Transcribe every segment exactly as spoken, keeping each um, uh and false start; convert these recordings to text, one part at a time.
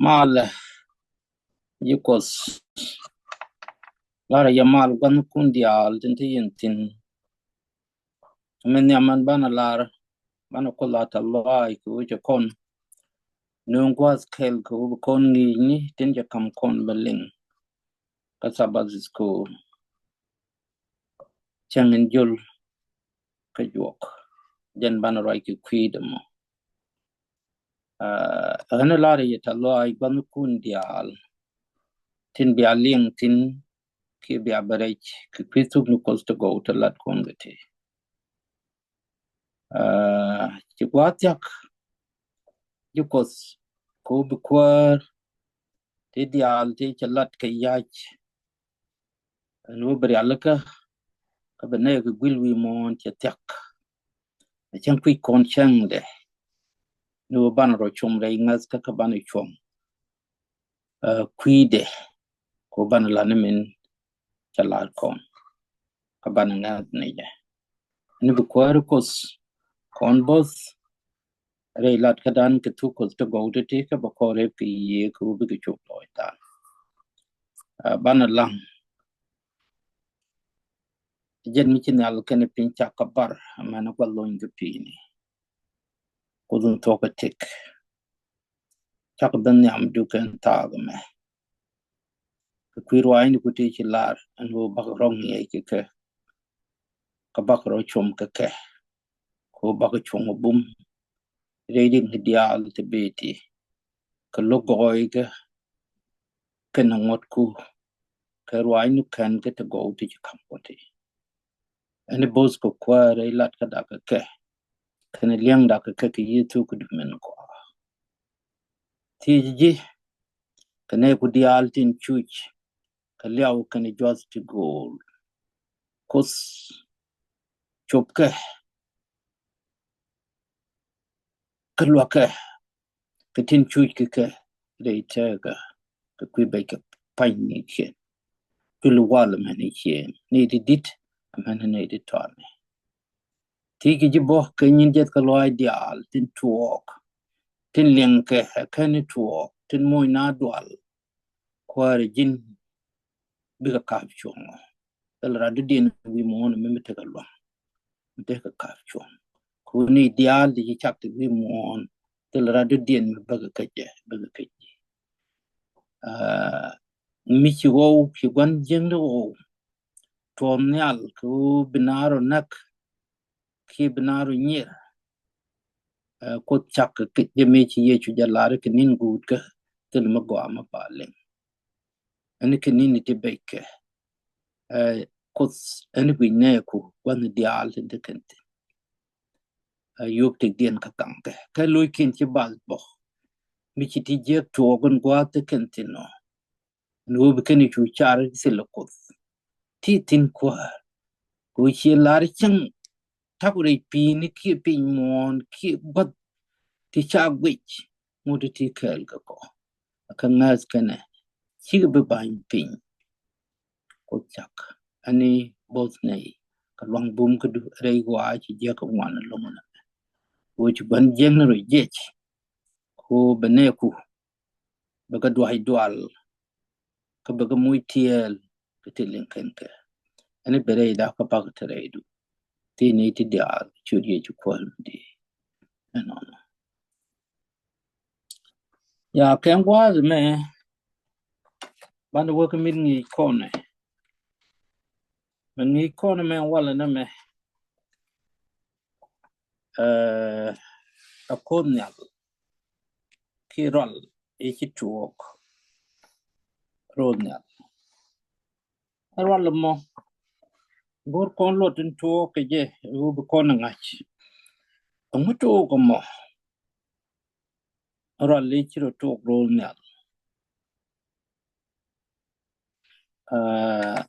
Malɛ, yi Kuoth. Larɛ yɛ mal gua̱thnikun diaal tin te yɛn thi̱n. Min nhiam ɛn banɛ lar, banɛ Kuoth a tɛth lɔaac kɛ ɣöö cɛ kɔn nööŋ gua̱a̱th kɛl kɛ ɣöö bi kɔn ŋi̱i̱cni tin cɛ ka̱m kɔn bɛ liŋ kä Sabbath School. Cäŋ in jol kä juɔk, jɛn banɛ ruac kɛ kui̱dɛ mɔ. Aa, ɣän lar yɛ tɛth lɔaac gua̱thnikun diaal tin bia liŋ thi̱n kiɛ bia bɛ rɛc kɛ kui̱ thuk ni Kuɔth ti gɔw ti lat kɔn kɛ ti. Aa, ci gua̱a̱th thia̱k ji̱ Kuɔth kɛ ɣöö bi kuäär ti diaal ti cɛ lat kɛ yac. Ɛn ɣöö bi rialikä kä bi nɛy kɛ guil wi̱i̱ muɔ̱ɔ̱n cɛ thia̱k. Ɛ cäŋ kui̱c kɔn cäŋdɛ ni ɣöö banɛ rɔ com rɛy ŋäthkä kä banɛ cuɔ̱ŋ, ɛ, kui̱dɛ kɛ ɣöö banɛ la̱t ni min cɛ la̱r kɔn kä banɛ ŋäth ni jɛ. Ni bi kuäär Kuɔth kɔn bo̱th rɛy lat kä dan kɛ thuk Kuɔth ti gɔw ti ti kä bɛ kɔn rep kɛ yiëë kɛ ɣöö bikɛ cop lɔɔcdan. Ɛ, banɛ laŋ jɛn mi ci nhial kɛnɛ piny cak kä bar, amäni gua̱th lony kä pi̱i̱ni. Kuoth in thuɔ̱k kä tëk, cak ben nhiam duk kɛn thaak ɛmɛ. Kɛ kui̱ ruaacni ku ti ci lar ɛn ɣöö bakɛ rɔ ŋiɛc kɛ kɛ, kä bakɛ rɔ com kɛ kɛ, kɛ ɣöö bakɛ cuɔ̱ŋ ɛ bum rɛy riɛk ni diaal ti bëë ti, kɛ lo̱k gɔɔykɛ kɛnɛ ŋuɔ̱tku kɛ ruaacni kɛn kɛ ti gɔw ti ci ka̱m kɛ ti. Ɛn i̱ bo̱th kɛ kuäär rɛy lat kä dak kɛ kɛ kɛnɛ liɛŋ dak kɛ kɛ kɛ Yecu kɛ dup min kɔaa. Thiec ji̱ kɛ nɛy ku diaal tin cuc kɛ liaw kɛnɛ juath ti go̱o̱l. Kuoth cop kɛ kä lua̱kɛ kɛ tin cuc kɛ kɛ rɛy tëkä kɛ kui̱ bec kɛ pa̱ny ni ciɛn. Cul wal mɛn i̱ ciɛn ni ti di̱t mɛn ni ti tɔni. Thiec kɛ ji̱ bä kɛ nyin jeth kä lɔaac diaal tin tuɔɔk, tin liɛŋkɛ ɛ kɛn i̱ tuɔɔk, tin moc na dual. Kuäärä ji̱n bikɛ ka̱p cuɔ̱ŋ ɔ. Thilɛ rat dɔ̱diɛn wi̱i̱ muɔ̱ɔ̱n mi mi tekɛ lua̱ŋ, mi tekɛ ka̱p cuɔ̱ŋ. Kuni diaal ti ci cak ti wi̱i̱ muɔ̱ɔ̱n, thilɛ rat dɔ̱diɛn mi bäkɛ kä jɛ, bäkɛ kä ji̱. Aa, mi ci ɣɔw, ci gua̱n jiäkni ɣɔw tuɔɔk nhial kɛ ɣöö bi naar ɔ näk kiɛ bi naar ɔ nyier. Ɛ, Kuoth cak kɛ jɛ mëë ci Yecu jɛ lar kɛ ni̱n guutkä, thil mi gɔaa mi ba liŋ. Ɛn kɛ ni̱n ti bec kɛ, ɛ, Kuoth ɛn guic nɛɛku gua̱n diaal tin te kɛn thi̱n. Ɛ, yop tëkdiɛn kä thaŋkɛ kɛ lo̱ckiɛn ci bal bä, mi ci ti jiäk tuɔɔk in gua̱a̱th te kɛn thi̱n ɔ. Ni ɣöö bi kɛn i̱ cu car i̱ thilɛ Kuoth ti thi̱n kuäär. Kɛ ɣöö ci lar cäŋ ta̱k rɛy pi̱i̱ni kiɛ piny muɔ̱ɔ̱n kiɛ gua̱th ti ca guic ŋut ti kɛɛl kɛ kɔ. Kä ŋäth kɛnɛ cikɛ bi ba̱ny piny. Kuoth cak ɛn i̱ bo̱th nɛy kɛ luaŋ bum kä du rɛy ɣɔaa ci jiäk kɛ ŋuan lo̱ŋnɛ. Ɣöö ci gua̱n jiäkni rɔ jiɛc kɛ ɣöö bɛ nɛɛku bɛ kɛ duac dual kä bɛ kɛ moc tiɛɛl kɛ ti liŋ kɛn kɛ. Ɛn i̱ bɛ rɛy dak kä bak te rɛydu. Ti ni ti diaal ciöt Yecu Kuäär mi di. Ɛnɔnɔ. Ya kɛn gua̱a̱th mɛ banɛ wek mi ŋi̱i̱c kɔnɛ. Mi ŋi̱i̱c kɔnɛ mɛ walɛ nɛ mɛ. Ɛ, a Kuoth Nhial kiɛ rual i̱ ci tuɔɔk ro̱o̱ nhial. Ɛ rual ɛmɔ go̱o̱r kɔn luɔt in tuɔɔk kɛ jɛ ɛ ɣöö bi kɔn ɛ ŋa̱c. Ɛŋu tuɔɔk ɛmɔ? Rual i̱ ci rɔ tuɔɔk ro̱o̱ nhial. Aa,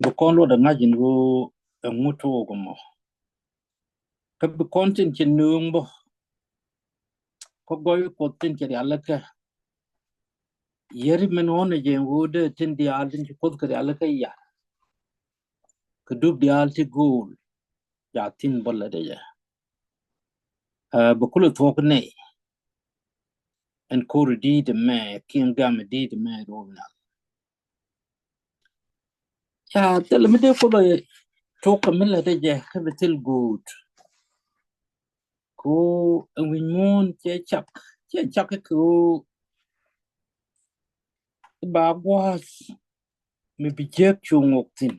bi kɔn luɔt ɛ ŋa̱c in ɣöö ɛŋu tuɔɔk ɛmɔ. Kä bi kɔn tin ci nööŋ bä kä gɔy Kuɔth tin ci rialikä. Yeri min ɣɔn ɛ jɛ ɣöö dee tin diaal tin ci Kuoth kɛ rialikä yar. Kɛ dup diaal ti go̱o̱l. Ja thin bä lɛ dee jɛ. Aa, bi kulɛ thuɔ̱k nɛy. ɛn ko̱r di̱i̱t ɛmɛ kiɛ ɛn gam di̱i̱t ɛmɛ ro̱l nhial. Ca thilɛ mi dee kulɛ tok kɛ mi lät ɛ jɛ kä bi thil guut. Ko ɛ wi̱ny muɔ̱ɔ̱n cɛ cak, cɛ cak kɛ ko ba gua̱a̱th mi bi jiäk cu ŋok thi̱n.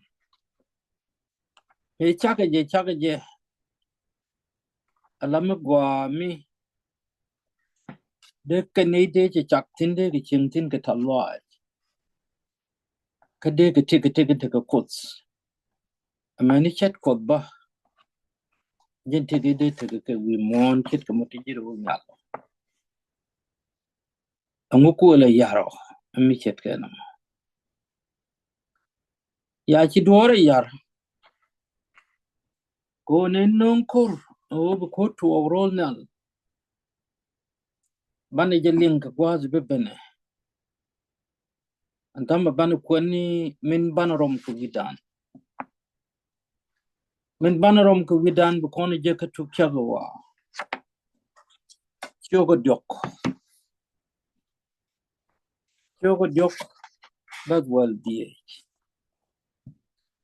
Ëë cakɛ jɛ, cakɛ jɛ. Ala mi gɔaa mi dee kɛ nɛy dee cɛ cak thi̱n, dee kɛ cieŋ thi̱n kɛ tɔ̱ lɔaac. Kä dee kɛ tëk kɛ tëk kɛ tëk kɛ Kuoth. Amäni ce̱t Kuoth bä. Jɛn tëk i̱ dee tëk kɛ wi̱i̱ muɔ̱ɔ̱n ce̱tkɛ mɔ ti ji̱ rɛ wä nhial. Ɛŋu kuël ɛ ya̱r ɔ mi ce̱tkɛ nɔmɔ? Ya ci duɔ̱ɔ̱r ɛ ya̱r. Kɛ ɣöö nɛn no̱o̱ŋ ko̱r ɛ ɣöö bi ko̱r tuɔɔk ro̱l nhial. Banɛ jɛ liŋ kɛ gua̱a̱th bi benɛ. Ɛn tha̱a̱ŋ bɛ banɛ kuɛni min banɛ rɔm kɛ wi̱dan. Min banɛ rɔm kɛ wi̱dan bi kɔn jɛ kä tuk cak ɛ waa. Ciökɛ diɔ̱k. Ciökɛ diɔ̱k bäth wäl dhieec.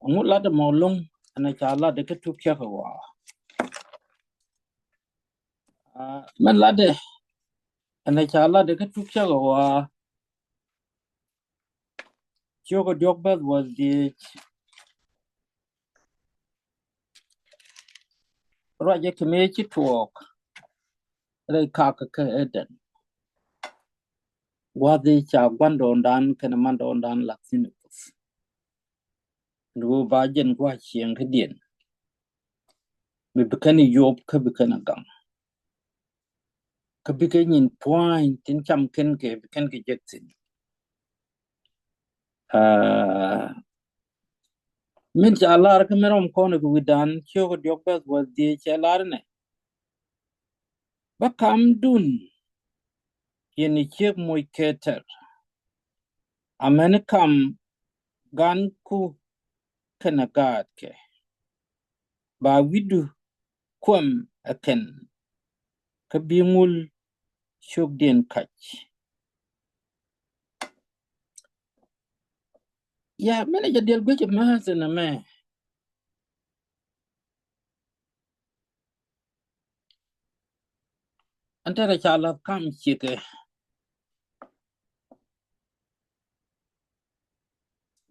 Ɛŋu latdɛ mɔ lo̱ŋ ɛn a ca latdɛ kä tuk cak ɛ waa. Aa, mɛn latdɛ ɛn a ca latdɛ kä tuk cak ɛ waa. Ciökɛ diɔ̱k bäth wäl dhieec. Ruacɛ kɛ mëë ci tuɔɔk rɛy kakä kä Eden. Gua̱th i̱ ca gua̱ndɔɔŋdan kɛnɛ mandɔɔŋdan la̱th thi̱n ɛ Kuoth. Ni ɣöö ba jɛn gua̱a̱th cieŋ kädiɛn mi bi kɛn i̱ yop kä bi kɛn a gaŋ. Kä bikɛ nyin pua̱a̱ny tin cam kɛn kɛ bi kɛn kɛ jek thi̱n. Aa, min ca lar kä mi rɔm kɔn kɛ wi̱dan ciökɛ diɔ̱k bäth wäl dhieec cɛ lar nɛ. Bä kamdun yɛn i̱ ciek moc kɛ tɛr. Amäni kam ganku kɛnɛ gaatkɛ. Ba wi̱du kuɛm ɛ kɛn kä bi ŋul ciökdiɛn kac. Ya, mɛnɛ jɛ diɛl guic ɛ määth ɛn ɛmɛ. Ɛn tɛrɛ ca la̱th kam ciekɛ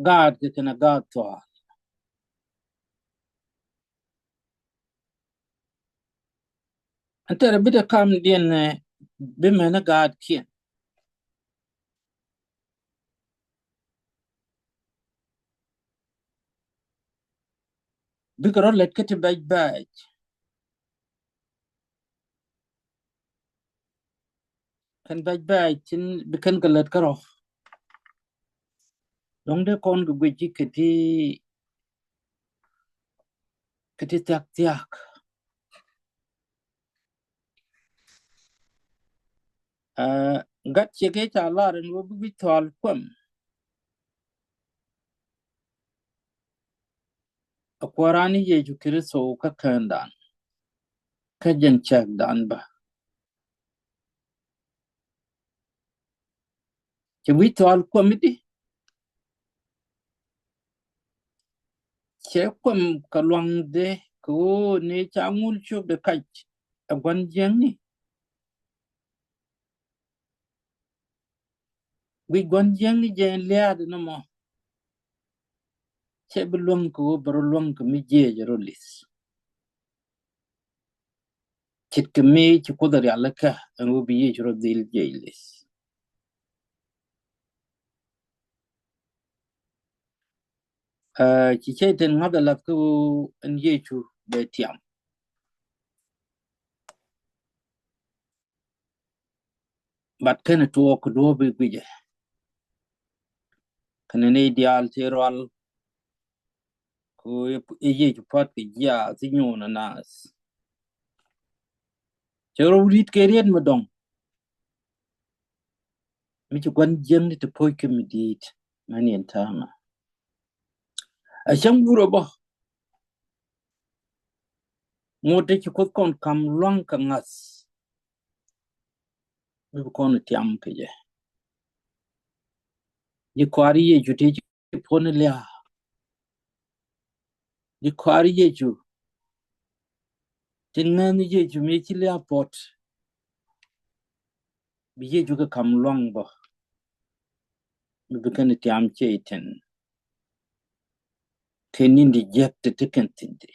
gaatkɛ kɛnɛ gaat thuaal. Ɛn tɛrɛ bi dee kamdiɛn ɛ bi mɛn ɛ gaatkiɛn. Bikɛ rɔ lät kä ti bɛc bɛc. Kɛn bɛc bɛc tin bi kɛn kɛ lät kä rɔ. Dɔ̱ŋ dee kɔn kɛ guic ji̱ kɛ ti kɛ ti thiak thiak. Aa, gat ciɛ kɛ ca lar ɛn wä bi wi̱c thual kuɛm. A Kuäran ni Yecu Kritho kä kändan kä jɛn cäkdan bä. Cɛ wi̱c thual kuɛm i̱di. Cɛ kuɛm kɛ luaŋdɛ kɛ ɣöö ni ca ŋul ciökdɛ kac ɛ gua̱n jiäkni. Guic gua̱n jiäkni jɛ lia̱a̱dɛ nɔmɔ. Cɛ bi luäŋ kɛ ɣöö bɛ rɔ luäŋ kɛ mi jiɛc rɔ li̱th. Ce̱tkɛ mi ci Kuoth rialikä ɛn ɣöö bi Yecu rɔ dhil jiɛc li̱th. Aa, ci cɛy-tan ŋa̱th ɛ la̱th kä ɣöö ɛn Yecu bɛ tiam. But kɛnɛ tuɔɔk kɛ duɔ̱ɔ̱p i̱ guicɛ. Kɛnɛ ni diaal ti rual. Kɛ ɣöö i̱ Yecu pa̱t kɛ jiaath i̱ nyuun ɛ naath. Cɛ rɔ ri̱t kɛ riet mi dɔ̱ŋ. Mi ci gua̱n jiäkni ti po̱c kä mi di̱i̱t mɛn yɛn ta̱a̱mɛ. A cäŋ wurɛ bä. Ŋot ti ci Kuoth kɔn kam luaŋ kɛ ŋa̱th. bi bi kɔn tiam kɛ jɛ. Ji̱ kɔaar Yecu ti ci puɔ̱n lia̱a̱. Ji̱ kɔaar Yecu ti ŋäth ni Yecu mi ci lia̱a̱ puɔ̱t. Bi Yecu kɛ ka̱m luaŋ bä. Bi bi kɛn tiam Cɛytan kɛ ni̱n di jiäk ti ti kɛn thi̱n di.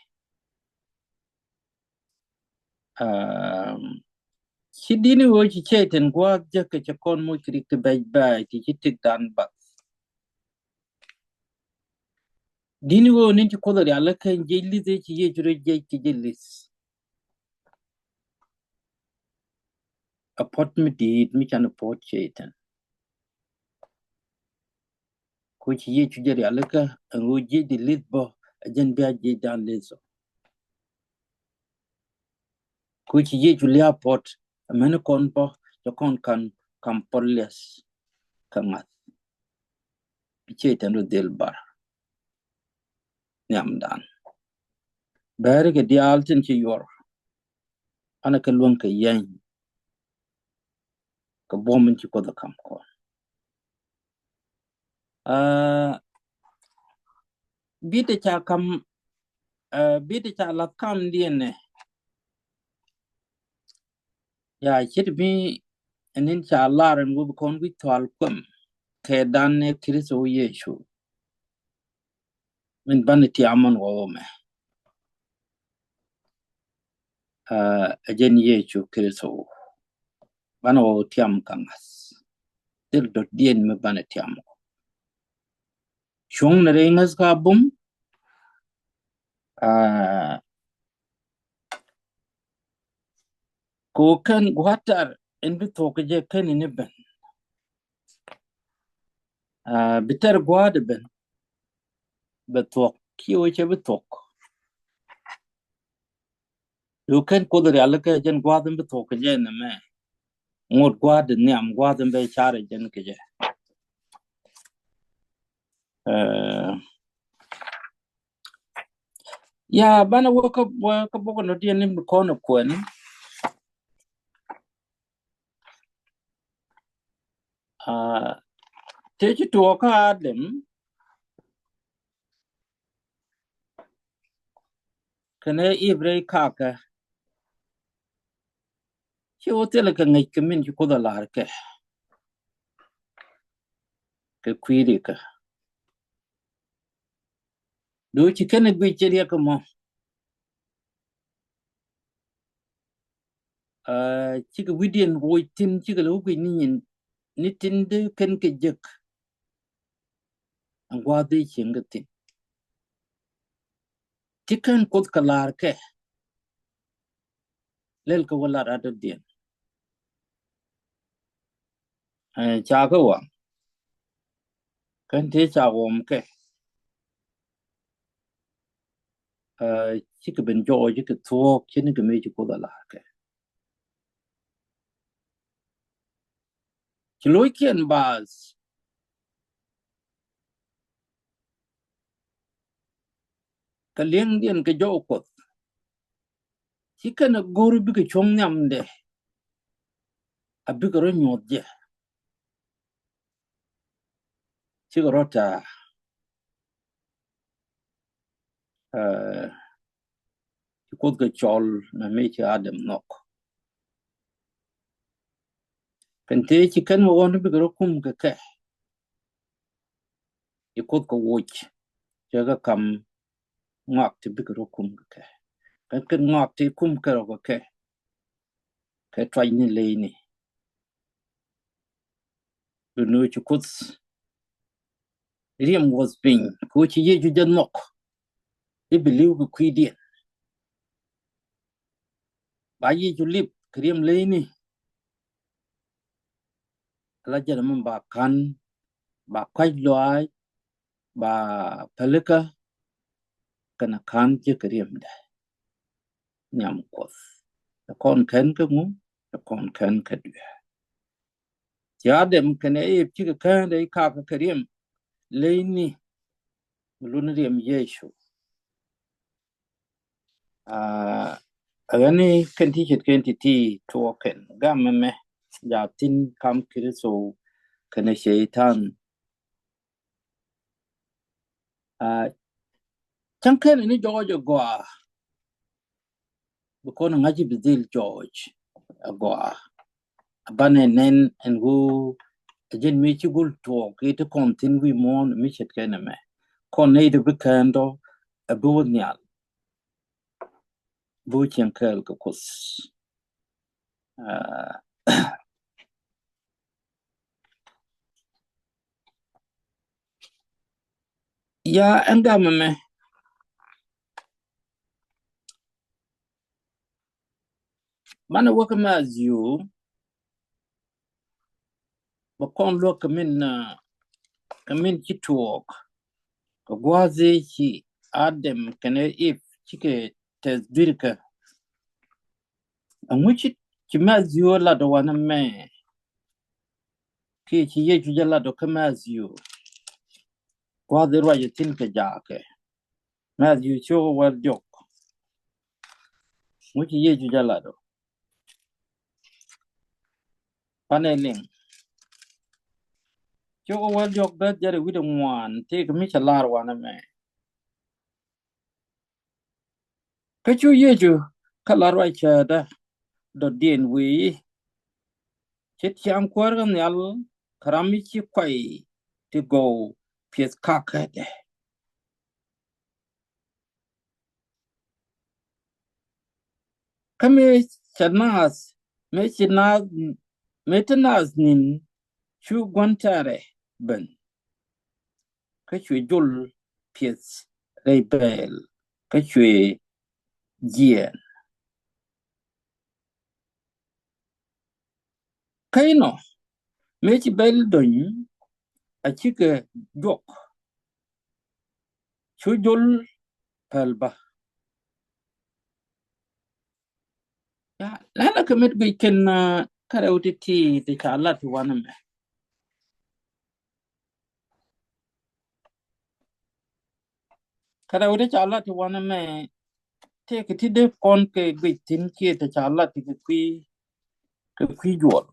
Ci di̱t ni ɣöö ci Cɛytan gua̱a̱th jek kɛ cɛ kɔn moc kɛ rik ti bɛc bɛ̈ɛ̈c ti ci tëkdan bath. Di̱t ni ɣöö ni̱n ci Kuoth rialikä jiɛc li̱th ëë ci Yecu rɔ jiɛc kɛ jɛ li̱th. A puɔ̱t mi di̱i̱t mi canɛ puɔ̱t Cɛytan. Ku ci Yecu jɛ rialikä ɛn ɣöö jiɛc di li̱th bä ɛ jɛn bia jiɛcdan li̱th ɔ. Ku ci Yecu lia̱a̱ puɔ̱t ɛ mɛn kɔn bä cɛ kɔn ka̱m puɔ̱t liɛth kɛ ŋa̱th. Bi Cɛytan rɔ dhil bar nhiamdan. Bɛ̈ɛ̈ri kɛ diaal tin ci yuɔr. Anɛ kɛ luäŋ kɛ yɛny kɛ buɔ̱m in ci Kuoth ɛ ka̱m kɔn. Aa, bi te ca ka̱m, aa, bi te ca lath kamdiɛn nɛ. Ya, ce̱t mi ɛn in ca lar ɛn wä bi kɔn wi̱c thual kuɛm kɛ dan ni Kritho Yecu. Min banɛ tiam ɛn wä wä mɛ. Aa, ɛ jɛn Yecu Kritho. Banɛ wä wä tiam kä ŋa̱th. Thil dɔ̱diɛn mi banɛ tiam. Cuɔ̱ŋ ni rɛy ŋäth ka bum. Aa, kɛ ɣöö kɛn gua̱a̱th tɛr in bi thuɔ̱k kɛ jɛ kɛn in i̱ ben. Aa, bi tɛr gua̱a̱th i̱ ben bɛ thuɔ̱k kiɛ ɣöö cɛ bi thuɔ̱k. Ɣöö kɛn Kuoth rialikä jɛn gua̱a̱th in bi thuɔ̱k kɛ jɛ nɛmɛ. Ŋot gua̱a̱th in nhiam gua̱a̱th in bɛ car ɛ jɛn kɛ jɛ. Aa, ya, banɛ wä kä, wä kä bok in dɔ̱diɛn in bi kɔn ɛ kuɛn. Aa, tëë ci tuɔɔk kä Adam kɛnɛ Eve rɛy kakä. Ci wä thilɛ kɛ ŋäc kɛ min ci Kuoth ɛ lar kɛ kɛ kui̱dikä. Do̱ ci kɛn ɛ guic cɛ riɛk kɛ mɔ. Aa, cikɛ wi̱diɛn woc thi̱n cikɛ lɛ wä guic ni nyin ni tin dee kɛn kɛ jek. Ɛn gua̱a̱th dee cieŋ kɛ thi̱n. Ti kɛn Kuoth kɛ lar kɛ. Lɛl kɛ wä lar adɔ̱diɛn. Aa, ca kɛ wam. Kɛn tëë ca wam kɛ. Aa, cikɛ ben jɔɔc cikɛ thuɔ̱k cini kɛ mëë ci Kuoth a lar kɛ. Ci lo̱ckiɛn baath kɛ li̱eŋdiɛn kɛ jɔw Kuɔth. Ci kɛn a go̱r bikɛ cuɔ̱ŋ nhiamdɛ a bikɛ rɔ nyuɔth jɛ. Cikɛ rɔ ta̱a̱. Aa, ci Kuoth kɛ cɔl na mi ci Adam nhɔk. Kɛn tëë ci kɛn wä ɣɔn bikɛ rɔ kum kɛ kɛ. Ci Kuoth kɛ woc cɛ kɛ kam ŋɔak ti bikɛ rɔ kum kɛ kɛ. Kɛn kɛn ŋɔak ti kum kɛ rɔ kɛ kɛ. Kɛ tuac ni ley ni. Duundɛ ci Kuoth riɛm wuɔth piny kɛ ɣöö ci Yecu jɛ nhɔk i̱ bi li̱w kɛ kui̱diɛn. Ba Yecu lip kɛ riɛm leyni. Ala jɛn mi ba ka̱n, ba kɔ̱a̱c lɔaac, ba pälikä kɛnɛ ka̱n jek kɛ riɛmdɛ. Nhiam Kuɔth. Ɛ kɔn kɛn kɛ ŋu, ɛ kɔn kɛn kɛ dueer. Ci Adam kɛnɛ Eve cikɛ käändɛ i̱ kakä kɛ riɛm leyni mi luni riɛm Yecu. Aa, ɛ ɣän i̱ kɛn ti ce̱tkɛn ti̱ti̱ tuɔɔk kɛn gam mɛmɛ. ja thi̱n kam Kritho kɛnɛ Cɛy-tan. Aa, cäŋ kɛn ni jɔɔc a gɔaa. Bi kɔn ŋa̱c i̱ bi dhil jɔɔc a gɔaa. A banɛ nɛn ɛn ɣöö a jɛn mëë ci gul tuɔɔk i̱ ti kɔn thi̱n wi̱i̱ muɔ̱ɔ̱n mi ce̱tkɛ nɛmɛ. Kɔn nɛy ti bi käändɔ a bi wä nhial. Bi wä cieŋ kɛɛl kɛ Kuoth. Aa, ya ɛn gamɛ mɛ. Banɛ wä kä Mathiu, bɛ kɔn luäk kɛ min, aa, kɛ min ci tuɔɔk kɛ gua̱a̱th i̱ ci Adam kɛnɛ Eve cikɛ tɛth dui̱rkä. Ɛŋu ci, ci Mathiu lat wanɛ mɛ? Kiɛ ci Yecu jɛ lat kä Mathiu. Gua̱a̱th i̱ ruac ɛ thi̱n kɛ jaakɛ. Mathiu cio̱k wäl diɔ̱k. Ŋu ci Yecu jɛ lat ɔ? Panɛ liŋ. Cio̱k wäl diɔ̱k beth jɛrɛ wi̱c ɛ ŋuan tëëkɛ mi cɛ lar wanɛ mɛ. Kä cu Yecu kä la ruac cäätdä dɔ̱diɛn wëë i̱, ci tiam Kuäär kä nhial kɛ ram mi ci kuay ti gɔw piɛth kakädɛ. Kä mëë cɛ naath, mëë ci naath, mëë te naath ni̱n cu gua̱n tɛ̈rɛ ben. Kä cuɛ jol piɛth rɛy bɛɛl kä cuɛ jiɛɛn. Kä inɔ mëë ci bɛl dony a cikɛ juɔk. Cu jol päl bä. Ya, lɛnɛ kɛ mit guic kɛn, aa, kärɛ wä ti ti ti ca lat ti wanɛ mɛ. Kärɛ wä ti ca lat ti wanɛ mɛ. Tëëkɛ ti dee kɔn kɛ guic thi̱n kiɛ ti ca lat ti kɛ kui̱, kɛ kui̱ juɔl.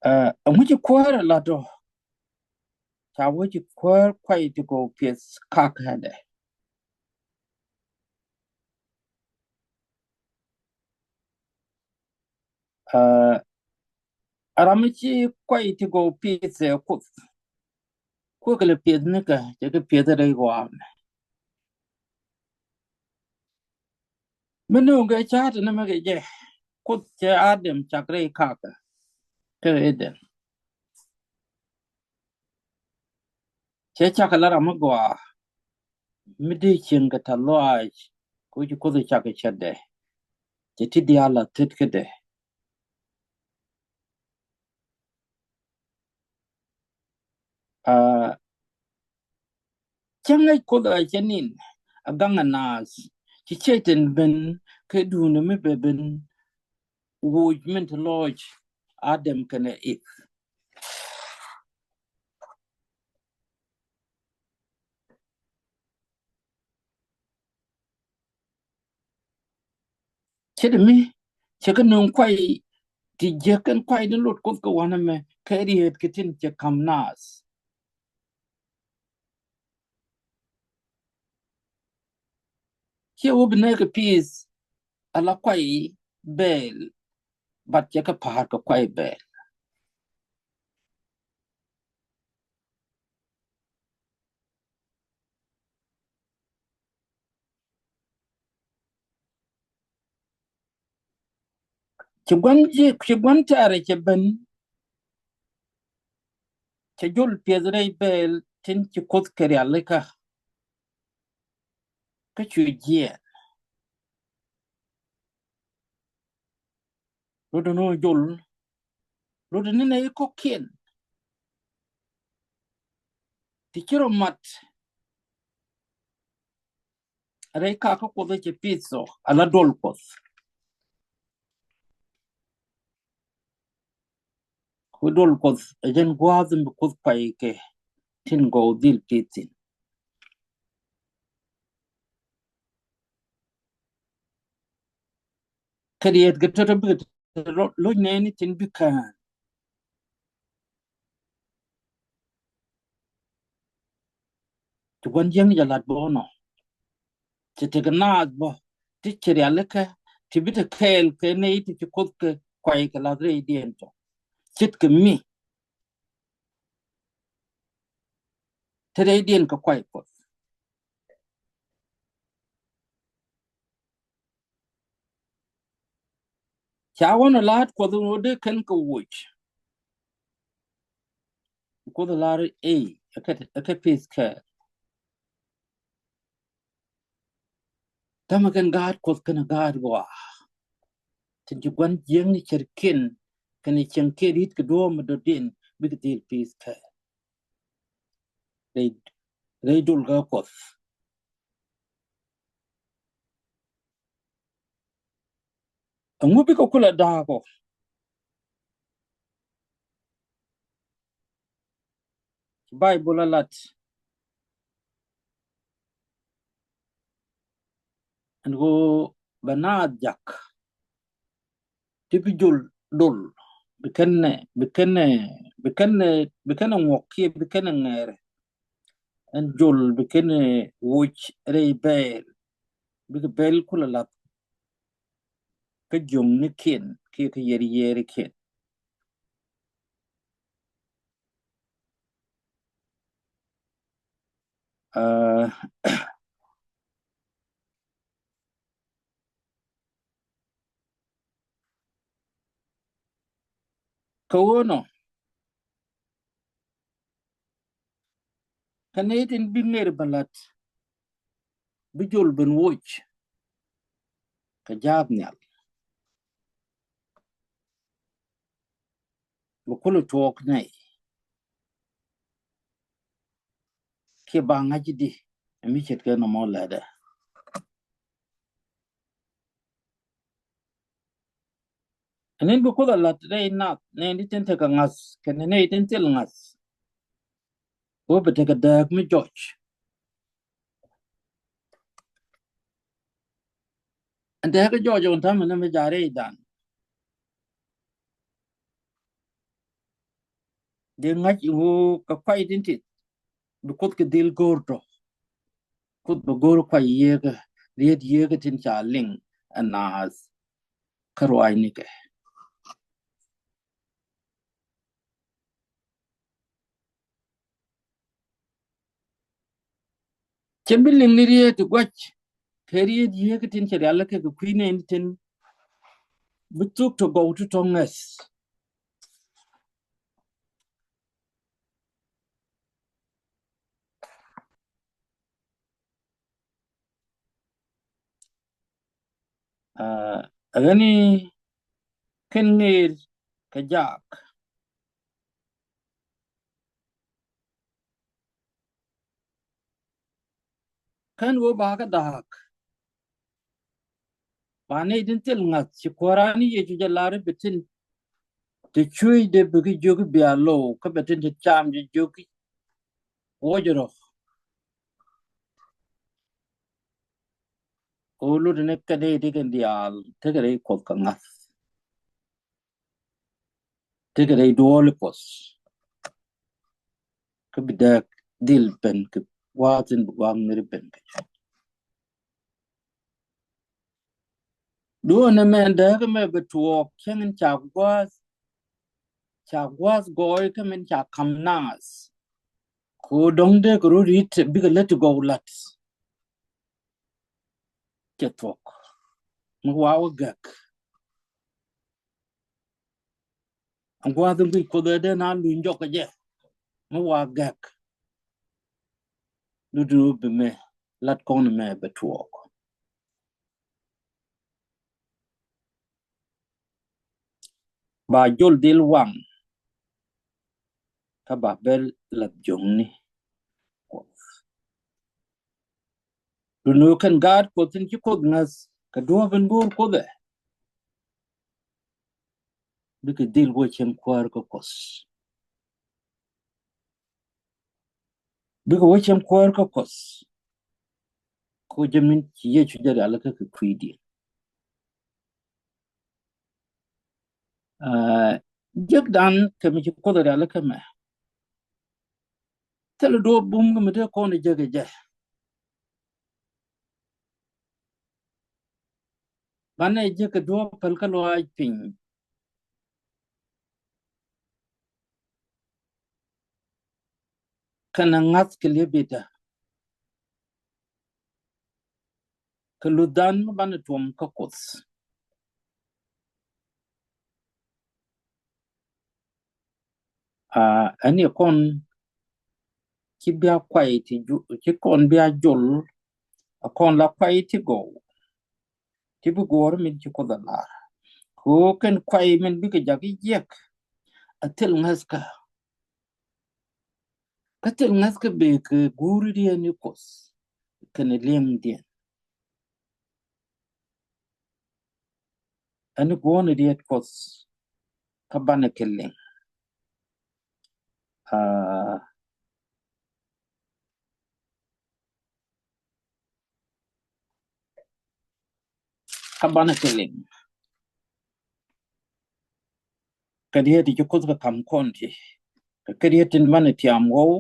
Aa, ɛŋu ci Kuäär ɛ lat ɔ? Ca wee ci Kuäär kuay ti gɔw piɛth kakädɛ. Aa, ram mi ci kuay ti gɔw piɛth ɛ Kuoth. Kuäär kɛ lɛ piɛth nikä, cɛ kɛ piɛth rɛy ɣɔaa mɛ. Mi nööŋkɛ ca̱a̱t ni mɛ kɛ jɛ, Kuoth cɛ Adam cak rɛy kakä kä Eden. Cɛ cak la ram mi gɔaa mi dee cieŋ kɛ ta̱th lɔaac, kɛ ɣöö ci Kuoth cak kɛ cätdɛ. Cɛ ti diaal a thötkädɛ. Aa, cä ŋäc Kuoth a cɛ ni̱n a gaŋ a naath, ci Cɛy-tan ben kɛ duundɛ mi bɛ ben woc min te lɔc Adam kɛnɛ Eve. Ce̱t mi cɛ kɛ nöŋ kuay ti jiäk kɛn kuay ni lot Kuoth kɛ wanɛ mɛ kɛ riet kɛ tin cɛ ka̱m naath. Ciɛ wä bi nɛ kɛ pi̱i̱th ala kuay bɛɛl, but cɛ kɛ pa̱a̱r kɛ kuay bɛɛl. Ci gua̱n ji̱, ci gua̱n tɛ̈rɛ cɛ ben. Cɛ jol piɛth rɛy bɛɛl tin ci Kuoth kɛ rialikä. Kä cu jiɛɛn. Lotdɛ ni jol, lotdɛ ni nɛy kɔ̱kiɛn ti ci rɔ mat rɛy kakä Kuɔth cɛ pi̱th ɔ ala duɔl Kuɔth. Ku duɔl Kuɔth ɛ jɛn gua̱a̱th in bi Kuoth pay kɛ tin gɔw dhil pi̱th thi̱n. Kɛ riet kɛ tɔtɔ bikɛ tɛ loc nɛɛni tin bi kään. Ti gua̱n jiäŋ jɛ lat bä nɔ. Ti tekɛ naath bä ti cɛ rialikä ti bi te kɛɛl kɛ nɛy ti ci Kuoth kɛ kuay kɛ lath rɛydiɛn tɔ. Ce̱tkɛ mi te rɛydiɛn kɛ kuay Kuoth. Ca wä nɔ la̱a̱t Kuɔth in wä dee kɛn kɛ woc. Kuoth lar ey ɛ kɛ, ɛ kɛ pith kɛɛl. Tämɛ kɛn gaat Kuɔth kɛn gaat gɔaa. Tin ci gua̱n jiäkni cärkiɛn kɛnɛ cieŋkiɛn ri̱t kɛ duɔ̱ɔ̱p mi dɔ̱diɛn bikɛ dhil pith kɛɛl. Rɛy, rɛy dol kä Kuɔth. Ɛŋu bikɛ kulɛ da̱a̱k ɔ? Baibol a lat ɛn ɣöö bɛ naath jak ti bi jol dol bi kɛn ɛ, bi kɛn ɛ, bi kɛn ɛ, bi kɛn ɛ ŋuɔk kiɛ bi kɛn ɛ ŋɛɛrɛ. Ɛn jol bi kɛn ɛ woc rɛy bɛɛl, bikɛ bɛɛl kulɛ lath kä jiöknikiɛn kiɛ kä yiɛr yiɛrikiɛn. Aa, kä ɣöö nɔ kä nɛy tin bi ŋer bä la̱t bi jol ben woc kɛ jaath nhial. Bi kulɛ tuɔɔk nɛy kiɛ ba ŋa̱c di ɛ mi ce̱tkɛ nɔmɔ lätdɛ. Ɛn in bi Kuoth a la̱t rɛy nath nɛy tin tekɛ ŋa̱th kɛnɛ nɛy tin thil ŋa̱th. Wä bi tekɛ dääk mi jɔc. Ɛn dääk jɔc ɛ wä ta̱mɛ ni mi ja̱ rɛydan. Dee ŋa̱c i̱ ɣöö kɛ kuay tin tit bi Kuoth kɛ dhil go̱o̱r tɔ. Kuoth bɛ go̱o̱r kuay yieekä, riet yieekä tin ca liŋ ɛ naath kä ruaacnikɛ. Cɛ bi liŋ ni riet ti gua̱c kɛ riet yieekä tin cɛ rialikä kɛ kui̱ nɛɛni tin bi thuk ti gɔw ti tɔ̱ ŋäth. Aa, ɛ ɣän i̱ kɛn ŋëër kɛ jaak. Kän wä bakä da̱a̱k. Ba nɛy tin thil ŋa̱th ci Kuäär ni Yecu jɛ lar i̱ bi tin ti cuec dee bikɛ jiök i̱ bia low kä bɛ tin ti cam jɛ jiök i̱ wuɔcɛ rɔ. Ɣöö lot ni kɛ nɛy ti kɛn diaal tekɛ rɛy Kuɔth kɛ ŋa̱th. Tekɛ rɛy duɔɔl i̱ Kuɔth. Kä bi dääk dhil ben kɛ gua̱a̱th in bi gua̱a̱th ŋäri ben kɛ jɛ. Duɔ̱ɔ̱n ɛmɛ dääk ɛmɛ bɛ tuɔɔk cäŋ in ca gua̱a̱th, ca gua̱a̱th gɔɔy kä min ca ka̱m naath. Kɛ ɣöö dɔ̱ŋ dee kɛ rɔ ri̱t bikɛ lät ti gɔw la̱t. Cɛ thuɔ̱k mi wa wä gäk. Ɛn gua̱a̱th in guic Kuoth ɛ dee na luny jɔk kɛ jɛ mi wa gäk. Dut ni wä bi mɛ lat kɔn mɛ bɛ tuɔɔk. Ba jol dhil waŋ kä ba bɛ lath jiökni Kuɔth. Duni wä kɛn gaat Kuɔth in ci Kuoth ŋäth kɛ duɔ̱ɔ̱p in go̱o̱r Kuoth ɛ. Bikɛ dhil wä cieŋ kuäär kä Kuɔth. Bikɛ wä cieŋ kuäär kä Kuɔth. Ko jɛ min ci Yecu jɛ rialikä kɛ kui̱diɛn. Aa, jek dan kɛ mi ci Kuoth rial kɛ mɛ. Thilɛ duɔ̱ɔ̱p bum kɛ mi te kɔn jek jɛ. Banɛ jek kɛ duɔ̱ɔ̱p päl kä lɔaac piny. Kɛnɛ ŋa̱th kɛ liep bidä. Kɛ luthdan mi banɛ tuɔm kä Kuoth. Aa, ɛn yɛ kɔn ci bia kuay ti ju-, ci kɔn bia jol, a kɔn la kuay ti gɔw. Ti bi guɔ̱ɔ̱r min ci Kuoth a lar. Kɛ ɣöö kɛn kuay min bikɛ jak i̱ jiɛk. A thil ŋäthkä. Kä thil ŋäthkä bëë kɛ guuri diɛn i̱ Kuoth. Kɛnɛ liɛŋ diɛn. Ɛn i̱ guɔ̱ɔ̱n i̱ diɛt Kuoth. Kä banɛ kɛ liŋ. Aa, kä banɛ kɛ liŋ. Kɛ diet ti ci Kuoth kɛ kam kɔn ti. Kɛ kɛ diet tin banɛ tiam ɣɔw.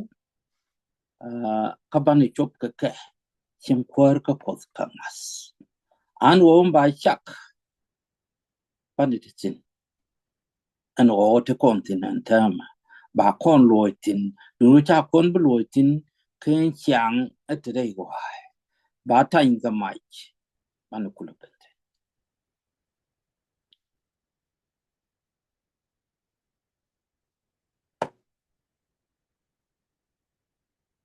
Aa, kä banɛ cop kɛ kɛ. Cieŋ kuäär kä Kuoth kä ŋa̱th. An ɣɔw ba cak. Banɛ ti thin. Ɛn ɣɔw ti kɔn thin ɛn täämɛ. Ba kɔn luɔc thin. Duŋ ca kɔn bi luɔc thin. Ken ciaŋ ɛ ti rɛy ɣɔaɛ. Ba tany kɛ mac. Banɛ kulɛ ben thin.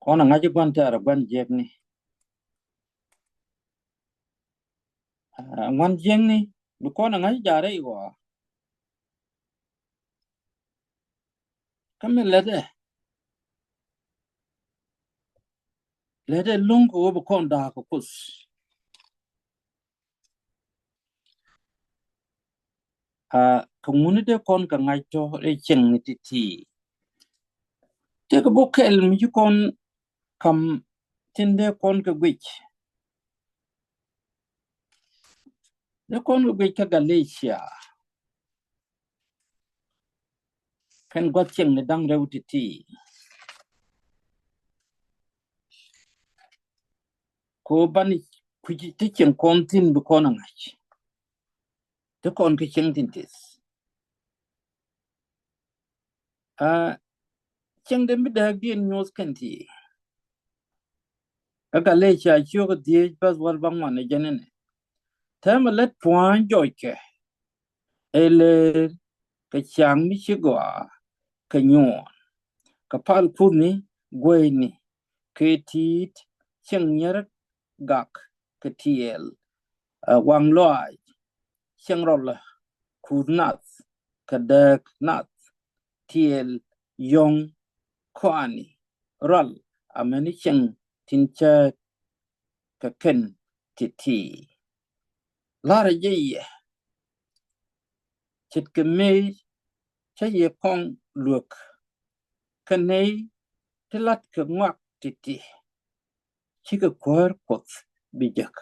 Kɔn a ŋa̱c gua̱n tɛɛr a gua̱n jiɛkni. Aa, ŋuan jiɛkni bi kɔn a ŋa̱c jarɛ i̱ ɣɔa. Kä mi lätdɛ. Lätdɛ luŋ kɛ ɣöö bi kɔn da̱a̱k kɛ Kuoth. Aa, kɛ ŋuni dee kɔn kɛ ŋa̱c tɔ rɛy cieŋni ti̱ti̱. Tëëkɛ bok kɛl mi ci kɔn kam tin dee kɔn kɛ guic. Dee kɔn kɛ guic kä Galatia. Kɛn gua̱th cieŋni da̱ŋ rɛw ti̱ti̱. Kɛ ɣöö banɛ kui̱c ti cieŋ kɔn thi̱n bi kɔn a ŋa̱c. Ti kɔn kɛ cieŋ thi̱n tith. Aa, cieŋ den bi dääkdiɛn nyuɔ̱th kɛn ti. Kä Galatia ciök dhieec bäth wäl bäŋuan ɛ jɛn ɛnɛ. Täämɛ lät pua̱a̱ny jɔckɛ. Ɛ lëër kɛ ciaŋ mi ci gɔaa kɛ nyuɔɔn. Kɛ pal kuthni gueyni kɛ ti̱i̱t cieŋ nyier gak kɛ tiɛɛl, ɛ, waŋ lɔaac cieŋ rɔl kuth nath kɛ dääk nath tiɛɛl yɔ̱ŋ kɔaani rɔal amäni cieŋ tin cääk kɛ kɛn ti̱ti̱. La̱rä jɛ yɛ ce̱tkɛ mëë cä yɛ kɔŋ luäk kä nɛy ti la̱tkɛ ŋɔak ti̱ti̱. Cikɛ kuäär Kuɔth bi jek.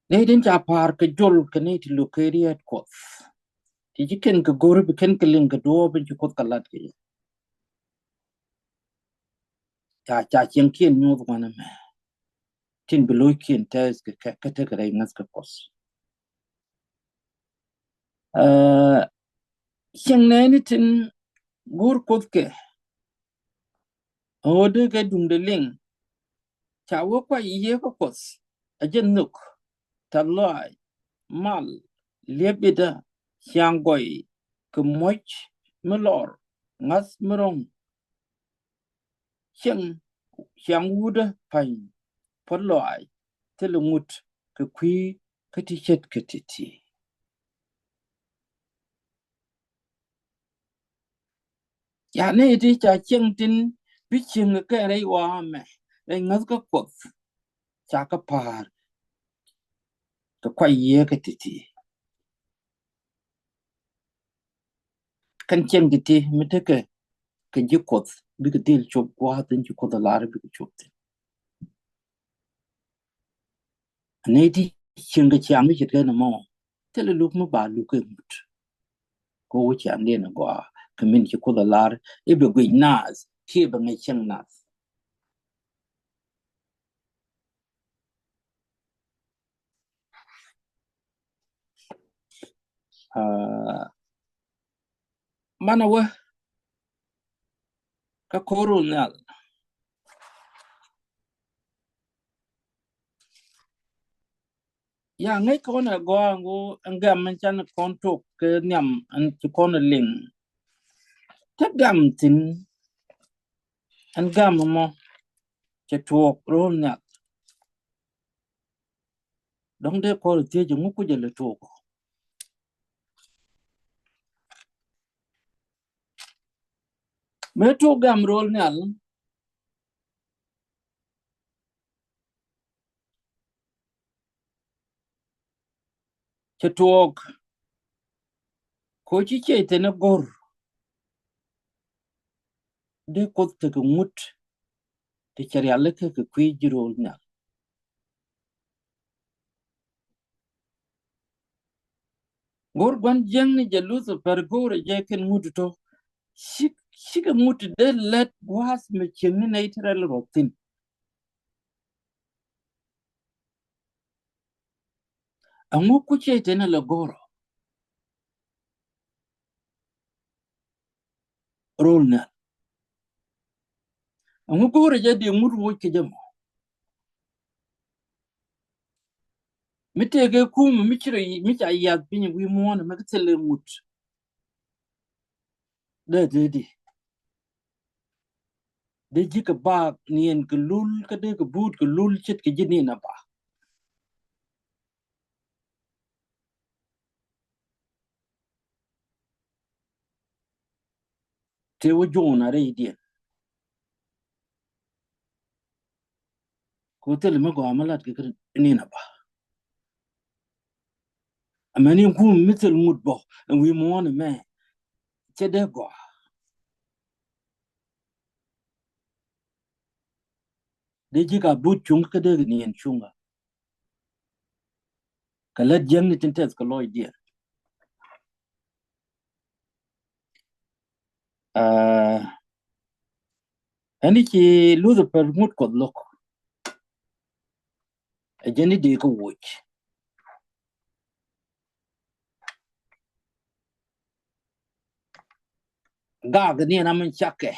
Nɛy tin ca pa̱a̱r kɛ jol kɛ nɛy ti lo̱k kɛ riet Kuɔth. Ti ci kɛn kɛ go̱r bi kɛn kɛ liŋ kɛ duɔɔp in ci Kuoth kɛ lat kɛ yɛ. Ca, ca cieŋkiɛn nyuɔth wanɛ mɛ. Tin bi lo̱ckiɛn tɛth kɛ kɛ, kɛ tekɛ rɛy ŋäth kɛ Kuɔth. Aa, cieŋ nɛɛni tin go̱r Kuoth kɛ ɣöö dee kɛ duŋdɛ liŋ. Ca wee kuay yiëë kä Kuɔth a jɛ nhök, tɛ̈th lɔaac, mal, liep bitdä, ciaŋ gɔy, kɛ muɔ̱c mi lɔr, ŋa̱th mi ro̱ŋ, cieŋ, ciaŋ wutdä pa̱ny, puɔ̱t lɔaac, thilɛ ŋut kɛ kui̱ kä ti ce̱tkɛ ti̱ti̱. Yani iti ca cieŋ tin bi cieŋ kɛ rɛy ɣɔaa mɛ, rɛy ŋäth kä Kuɔth. Ca kɛ pa̱a̱r kɛ kuay yiëë kɛ ti̱ti̱. Kɛn cieŋ ti̱ti̱ mi tekɛ kɛ ji̱ Kuɔth bikɛ dhil cop gua̱a̱th in ci Kuoth a lar bikɛ cop thi̱n. Nɛy ti cieŋ kɛ ciaŋ mi ce̱tkɛ ni mɔ, thilɛ luk mi ba luk kɛ ŋut. Kɛ wä ciaŋdiɛn a gɔaa kɛ min ci Kuoth a lar i̱ bɛ guic naath kiɛ bɛ ŋäc cieŋ nath. Aa, manɛ wä kä ko̱r Rol Nhial. Ya ŋäc kɔn ɛ gɔaa ŋu ɛn gam ɛn can kɔn tok kɛ nhiam ɛn ci kɔn ɛ liŋ. Te gam thi̱n ɛn gam ɛmɔ cɛ tuɔɔk Rol Nhial. Dɔ̱ŋ dee kɔr thiec ŋu kucɛ lɛ tuɔɔk. Mëë tuɔɔk gam Rol Nhial cɛ tuɔɔk. Ko ci ciey thin ɛ go̱r. Dee Kuoth tekɛ ŋut ti cɛ rialikä kɛ kui̱ ji̱ Rol Nhial. Go̱r gua̱n jiäkni jɛ Lucifer go̱r jɛ kɛn ŋut tɔ. Cik, cikɛ ŋut dee lät gua̱a̱th mi cieŋni nɛy ti rɛl rɔ thi̱n. Ɛŋu ku ciey thin ɛ lɛ go̱r ɔ? Rol Nhial. Ɛŋu go̱o̱rɛ jɛ diɛ ŋut woc kɛ jɛ mɔ? Mi tëëkɛ kum mi ci rɔ mi ca yath piny wi̱i̱ muɔ̱ɔ̱n mɛ kä thilɛ ŋut. Dee dee di dee ji̱ kɛ baak niɛn kɛ lul kä dee kɛ buut kɛ lul ce̱tkɛ ji̱ niɛn a baak. Tëë wä juɔ̱ɔ̱n a rɛydiɛn. Ku thil mi gɔaa mi lat kɛ kɛ nin a ba. Amäni kum mi thil ŋut bä ɛn wi̱i̱ muɔ̱ɔ̱n ɛmɛ. Cɛ dee gɔaa. Dee ji̱ ka but cuŋ kä dee kɛ niɛn cuŋ a. Kɛ lät jiäkni tin tɛth kɛ lɔcdiɛn. Aa, ɛn i̱ ci Lucifer ŋut Kuɔth lo̱k. Ɛ jɛn i̱ dee kä woc. Gak ni ɛn amin cakɛ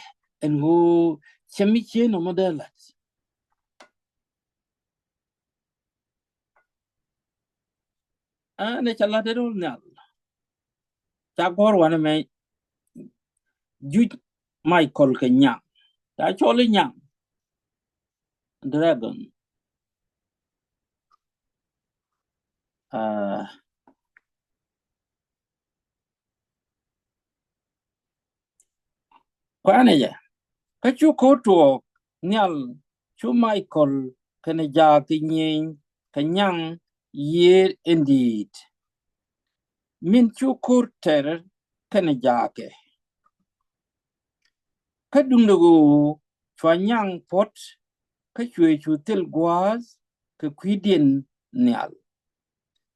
ɛn ɣöö cɛ mi cieen ɔmɔ dee la̱t. Ɛn ɛ ca la̱t ɛ Rol Nhial. Ca gɔ̱r wanɛ mɛ juc Michael kɛ nyaŋ. Ca cɔl i̱ nyaŋ. Dragon. Aa, kuanɛ jɛ kä cu ko̱r tuɔɔk nhial cu Michael kɛnɛ jaak kɛ nyieny kɛ nyaŋ yiëër in di̱i̱t. Min cu ko̱r tɛr kɛnɛ jaakɛ. Kä duundɛ ɣöö cua nyaŋ puɔ̱t kä cuɛ cu thil gua̱a̱th kɛ kui̱diɛn nhial.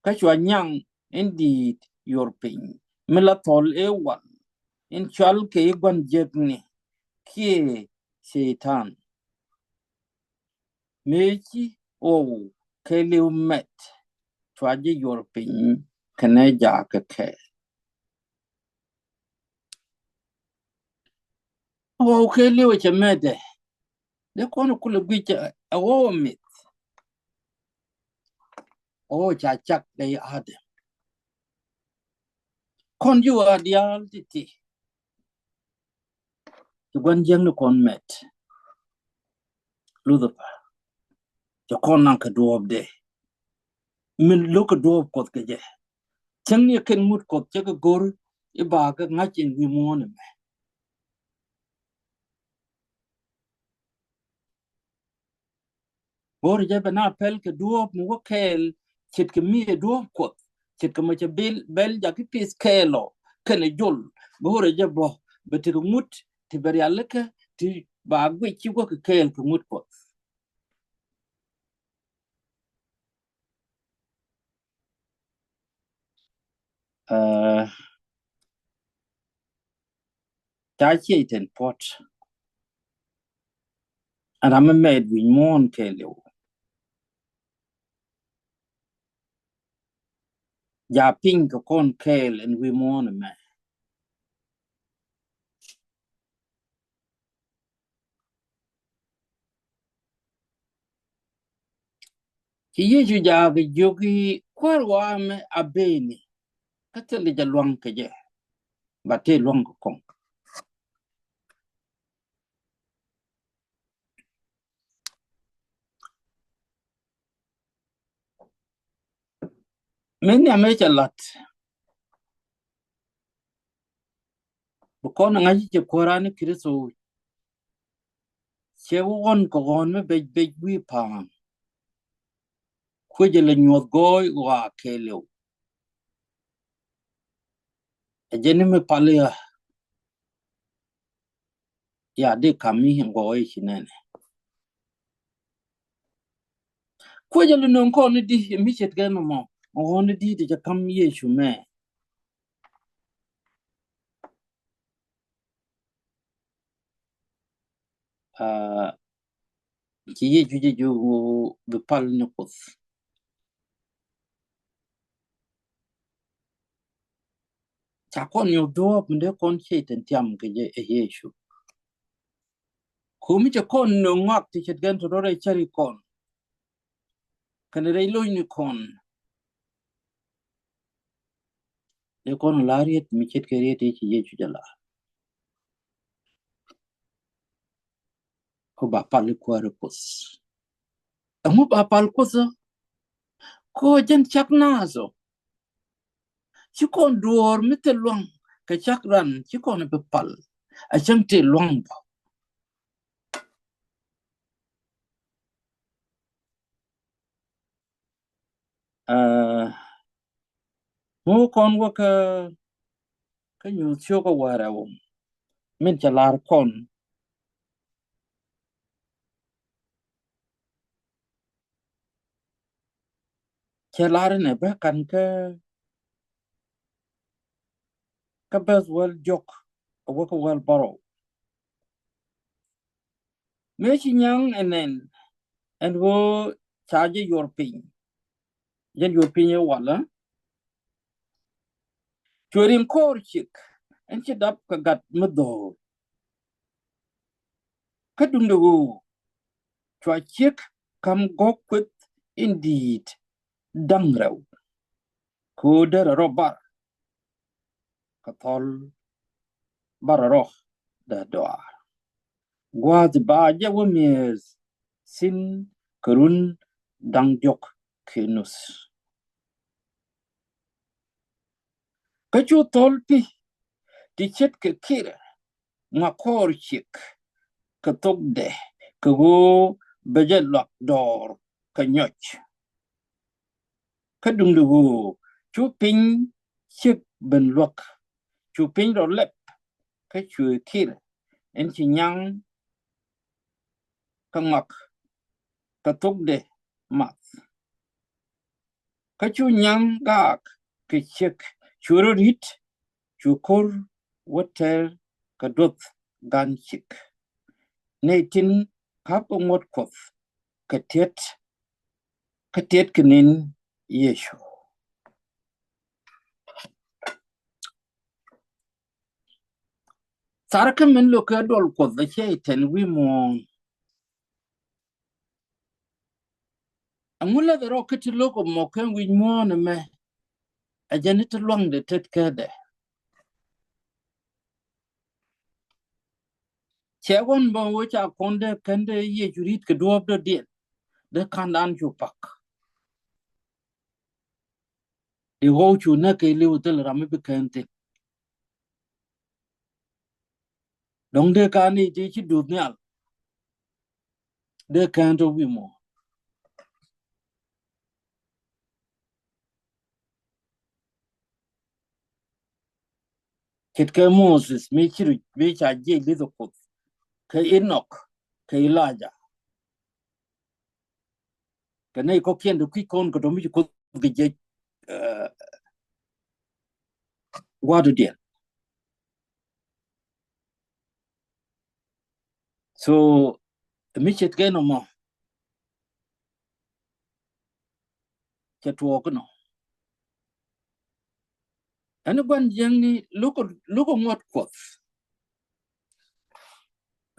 Kä cua nyaŋ in di̱i̱t yuɔr piny mi la thɔl ëë wal in cual kɛ i̱ gua̱n jiäkni kiɛ Cɛy-tan. Mëë ci ɣɔw kɛɛliw mɛt cua ji̱ yuɔr piny kɛnɛ jaakɛ kɛɛl. Ɣɔw kɛɛliw cɛ mɛtdɛ. Dee kɔn kulɛ guic ɛ ɣɔw mith. Ɣɔw ca cak dee i̱ Adam. Kɔn ji̱ ɣɔw a diaal ti̱ti̱. Ci gua̱n jiäkni kɔn mɛt. Lucifer. Cɛ kɔn naŋ kɛ duɔ̱ɔ̱pdɛ. Min lo̱k kɛ duɔ̱ɔ̱p Kuɔth kɛ jɛ. Cäŋ ni kɛn ŋut Kuɔth cɛ kɛ go̱r i̱ ba kɛ ŋa̱c in wi̱i̱ muɔ̱ɔ̱n ɛmɛ. Go̱o̱rɛ jɛ bɛ na pɛl kɛ duɔ̱ɔ̱p mi wä kɛɛl ce̱tkɛ mi ɛ duɔ̱ɔ̱p Kuɔth ce̱tkɛ mɔ cɛ bil bɛl jakä pith kɛɛl ɔ kɛnɛ jol. Go̱o̱rɛ jɛ bä bɛ tekɛ ŋut ti bɛ rialikä ti ba guic ci guäk kɛ kɛɛl kɛ ŋut Kuɔth. Aa, ca ciey tin puɔ̱t. Ram mi mɛt wi̱i̱ muɔ̱ɔ̱n kɛɛliw. Ja piny kɛ kɔn kɛɛl ɛn wi̱i̱ muɔ̱ɔ̱n ɛmɛ. Ci Yecu jaak jiök i̱, kuäär wa mɛ a beni, kä thilɛ jɛ luaŋ kɛ jɛ, ba tëë luaŋ kɛ kɔŋ. Min nhiam ëë cɛ la̱t, bi kɔn ŋa̱c cɛ kuääran ni Kritho. Cɛ wä ɣɔn kɛ ɣɔn mi bec bec wi̱i̱ pa̱a̱m. Kuecɛ lɛ nyuɔ̱th gɔɔy ɣɔaa kɛɛliw. Ɛ jɛn ni mi pal ya, ya di kam mi gɔɔy ci nɛnɛ. Kuecɛ lɛ nöŋ kɔn ni di mi ce̱tkɛ nɔmɔ, ɣɔn ni di ti cɛ kam Yecu mɛ. Aa, ci Yecu jɛ jiök bi pal ni Kuoth. Ca kɔn nyuɔ̱th duɔ̱ɔ̱p mi dee kɔn ciey tin tiam kɛ jɛ ɛ Yecu. Ko̱mi cɛ kɔn nöŋ ŋɔak ti ce̱tkɛn ti rɔ rɛy cäri kɔn. Kɛnɛ rɛy lo̱cni kɔn. Dee kɔn la riet mi ce̱tkɛ riet i̱ ci Yecu jɛ la. Ko ba pal i̱ kuäär i̱ Kuoth. Ɛŋu ba pal Kuoth ɔ? Ko jɛn cak naath ɔ. Ci kɔn duɔ̱ɔ̱r mi thil luaŋ kɛ cak ran ci kɔn bi pal. A cäŋ tëë luaŋ bä. Aa, ŋu kɔn wä kä, kä nyuuth ciök kä wäl rɛw min cɛ lar kɔn. Cɛ lar inɛ bä kan kä, kä beth wäl jɔk a wä kä wäl bärɔw. Mëë ci nyaŋ ɛ nɛn ɛn ɣöö ca jɛ yuɔr piny. Jɛn yuɔr piny ɛ walä. Cuɛ riŋ kɔɔr ciek ɛn ci dap kɛ gat mi dho̱o̱r. Kä duundɛ ɣöö cua ciek ka̱m gɔ̱k kueth in di̱i̱t da̱ŋ rɛw. Kɛ ɣöö derɛ rɔ bar kɛ thɔl, barɛ rɔ dee dɔaar. Gua̱a̱th ba jɛ wä mi̱eth thi̱n kɛ run da̱ŋ diɔ̱k kiɛ nuth. Kä cu thɔl pi̱ ti ce̱tkɛ kirɛ ŋa kɔɔr ciek kɛ thokdɛ kɛ ɣöö bɛ jɛ luak dɔɔr kɛ nyɔc. Kä duundɛ ɣöö cu piny ciek ben luäk, cu piny rɔ lɛp kä cuɛ kir in ci nyaŋ kä ŋɔak kɛ thokdɛ math. Kä cu nyaŋ gaak kɛ ciek cu rɔ ri̱t, cu ko̱r wä tɛr kɛ duɔth gan ciek. Nɛy tin ka̱p kɛ ŋuɔ̱t Kuɔth kɛ tiɛt, kɛ tiɛt kɛ ni̱n Yecu. Tharä kä min lo̱k kɛ duɔl Kuɔth a ciɛ itɛn wi̱i̱ muɔ̱ɔ̱n. Aŋu läth rɔ kä ti lo̱k mɔ kɛn wi̱i̱ muɔ̱ɔ̱n ɛmɛ. A jɛn i̱ ti luaŋdɛ tet kädɛ. Cɛ ɣɔn bä wä ca kɔn dee kɛn dee Yecu ri̱t kɛ duɔ̱ɔ̱p dɔ̱diɛn. Dee ka̱n dan cu pak. Di ɣɔw cu näk kɛ li̱w thil ram mi bi kɛn thi̱n. Dɔ̱ŋ dee ka̱n i̱ ti ci duth nhial. Dee kɛn tɔ wi̱i̱ mɔ. Ce̱tkɛ Moses mi ci ru mi ca jiɛc li̱th ɔ Kuoth kɛ Inɔk kɛ Ilaja. Kɛ nɛy kɔ̱kiɛn ti kui̱c kɔn kɛ tɔ mi ci Kuoth kɛ jiɛc. Ɛ, gua̱a̱thdɔ̱diɛn. So mi ce̱tkɛ nɔmɔ cɛ tuɔɔk inɔ. Ɛn gua̱n jiäkni lukɔ, lukɔ ŋuɔ̱t Kuɔth.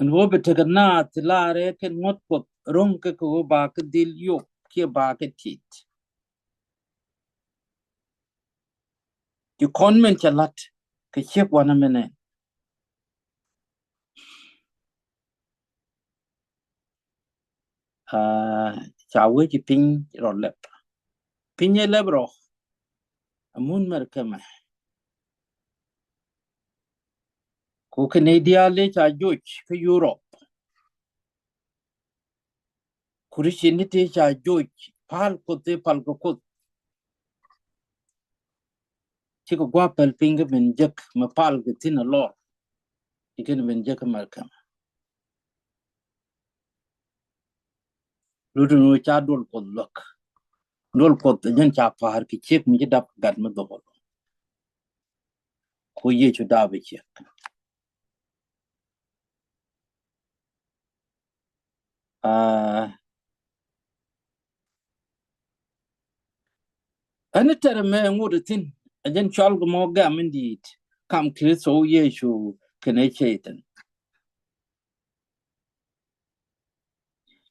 Ɛn ɣöö bi tekɛ naath ti laarɛ kɛn ŋuɔ̱t Kuɔth ro̱ŋ kɛ kɛ ɣöö ba kɛ dhil yop kiɛ ba kɛ tit. Ti kɔn min cɛ la̱t kɛ ciek wanɛ mɛnɛ. Aa, ca wee ci piny rɔ lɛp. Piny ɛ lɛp rɔ. Amun Mɛrkɛ mɛ. Ku kɛ nɛy diaal i̱ ca joc kä Yurop. Ku ri ci ni ti ca joc pal Kuoth i̱ pal kɛ Kuoth. Cikɛ gua̱a̱ pɛl piny kä min jek mɛ pal kɛ thi̱n a lɔr. Cikɛ ni min jek kä Mɛrkɛ mɛ. Lutdɛ ni ca duɔl Kuɔth luäk. Duɔl Kuɔth ɛ jɛn ca pa̱a̱r kɛ ciek mi ci dap kɛ gat mi dhɔl. Ku Yecu dap ɛ ciek. Aa, ɛn tɛrɛ mɛ ŋot ɛ thi̱n ɛ jɛn cɔal kɛ mɔ gam in di̱i̱t kam Kritho Yecu kɛnɛ Cɛytan.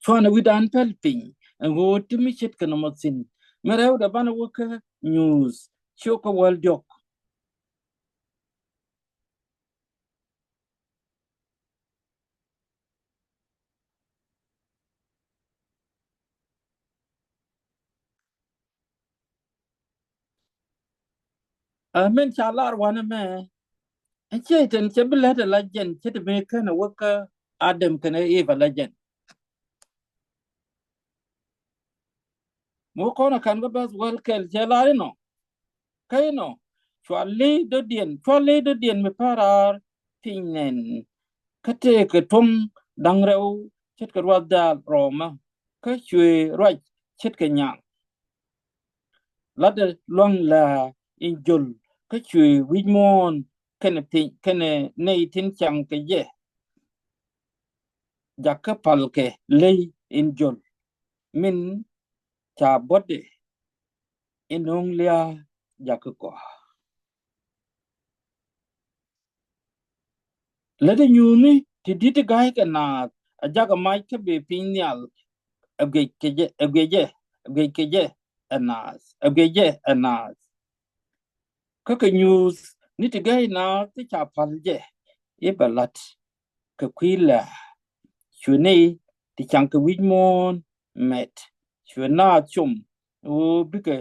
Cuanɛ wi̱dan pɛl piny ɛn ɣöö ti mi ce̱tkɛ nɔmɔ thi̱n. Mi rɛwdɛ banɛ wä kä Nyuuth ciök kä wäl diɔ̱k. Ɛ min ca lar wanɛ mɛ. Ɛ Cɛytan cɛ bi lät ɛ la jɛn ce̱t mi kɛn ɛ wä kä Adam kɛnɛ Eva la jɛn. Mi wä kɔn ɛ ka̱n kä bäth wäl kɛl cɛ lar inɔ. Kä inɔ cua ley dɔ̱diɛn, cua ley dɔ̱diɛn mi pa̱raar piny nɛn. Kä tëëkɛ tuɔ̱ŋ da̱ŋ rɛw ce̱tkɛ ruath daal rɔɔmä. Kä cuëë ruac ce̱tkɛ nyaŋ. Latdɛ lua̱ŋ la in jol kä cuëë wi̱c muɔ̱ɔ̱n kɛnɛ piny kɛnɛ nɛy tin caŋ kɛ jɛ. Jakä palkɛ ley in jol min ca buɔtdɛ in no̱o̱ŋ lia̱a̱ jakä kɔa. Lätdɛ nyuuthni ti di̱t ti ga̱a̱c kɛ naath a jakä mac kä bee piny nhial. Ɛ guic kɛ jɛ, ɛ guic jɛ, ɛ guic kɛ jɛ ɛ naath, ɛ guic jɛ ɛ naath. Kä kɛ nyuuthni ti ga̱a̱c naath ti ca pal jɛ i̱ bɛ la̱t kɛ kui̱ lɛ. Cuɛ nɛy ti caŋ kɛ wi̱c muɔ̱ɔ̱n mɛt, cuɛ naath com ɣöö bikɛ,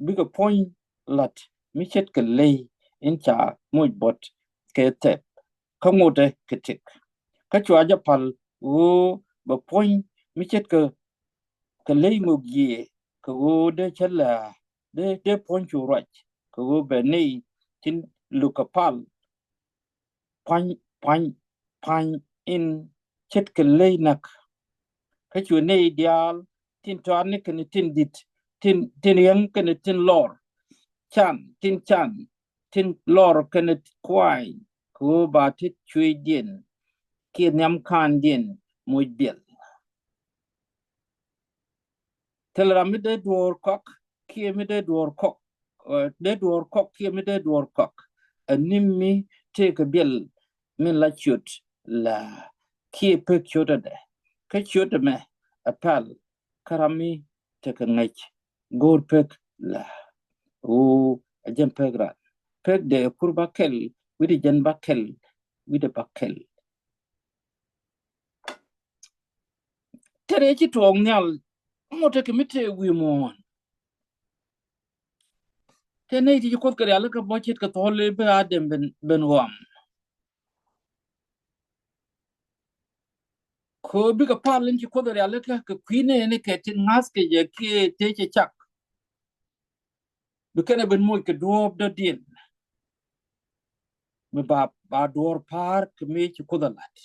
bikɛ puɔ̱ny la̱t mi ce̱tkɛ ley in ca moc buɔt kɛ thɛp. Kä ŋotdɛ kɛ tëk. Kä cua jɛ pal ɣöö bɛ puɔ̱ny mi ce̱tkɛ kɛ ley ŋok yiëë kɛ ɣöö dee cä lɛ dee, dee puɔ̱ny cu ruac kɛ ɣöö bɛ nɛy tin lukɛ pal. Pua̱ny, pua̱ny, pua̱ny in ce̱tkɛ ley näk. Kä cu nɛy diaal tin tɔatni kɛnɛ tin di̱t, tin, tin yäŋ kɛnɛ tin lɔr. Can, tin can, tin lɔr kɛnɛ kuaany kɛ ɣöö ba ti cuëëcdiɛn kiɛ nhiam kaandiɛn moc biɛl. Thil ram mi dee duɔ̱ɔ̱r kɔk kiɛ mi dee duɔ̱ɔ̱r kɔk, ɛ, dee duɔ̱ɔ̱r kɔk kiɛ mi dee duɔ̱ɔ̱r kɔk. Ɛ ni̱m mi tëëkɛ biɛl min la ciöt la kiɛ pek ciötdɛ. Kä ciöt ɛmɛ ɛ pɛl kä ram mi tekɛ ŋäc go̱o̱r pek la. Ɣöö ɛ jɛn pek ran. Pek dee kur ba kɛl, wi̱cdɛ jɛn ba kɛl, wi̱cdɛ ba kɛl. Tɛrɛ ci tuɔɔk nhial ŋot tekɛ mi tëë wi̱i̱ muɔ̱ɔ̱n. Tëë nɛy ti ci Kuoth kɛ rialikä bä ce̱tkɛ thɔɔl i̱ bi Adam ben, ben ɣɔam. Kɛ ɣöö bikɛ pal in ci Kuoth rialikä kɛ kui̱ nɛɛni kɛ tin ŋa̱thkɛ jɛ kiɛ tëë cɛ cak. Bi kɛn ɛ ben moc kɛ duɔ̱ɔ̱p dɔ̱diɛn. Mi ba, ba duɔ̱ɔ̱r pa̱a̱r kɛ mëë ci Kuoth ɛ la̱t.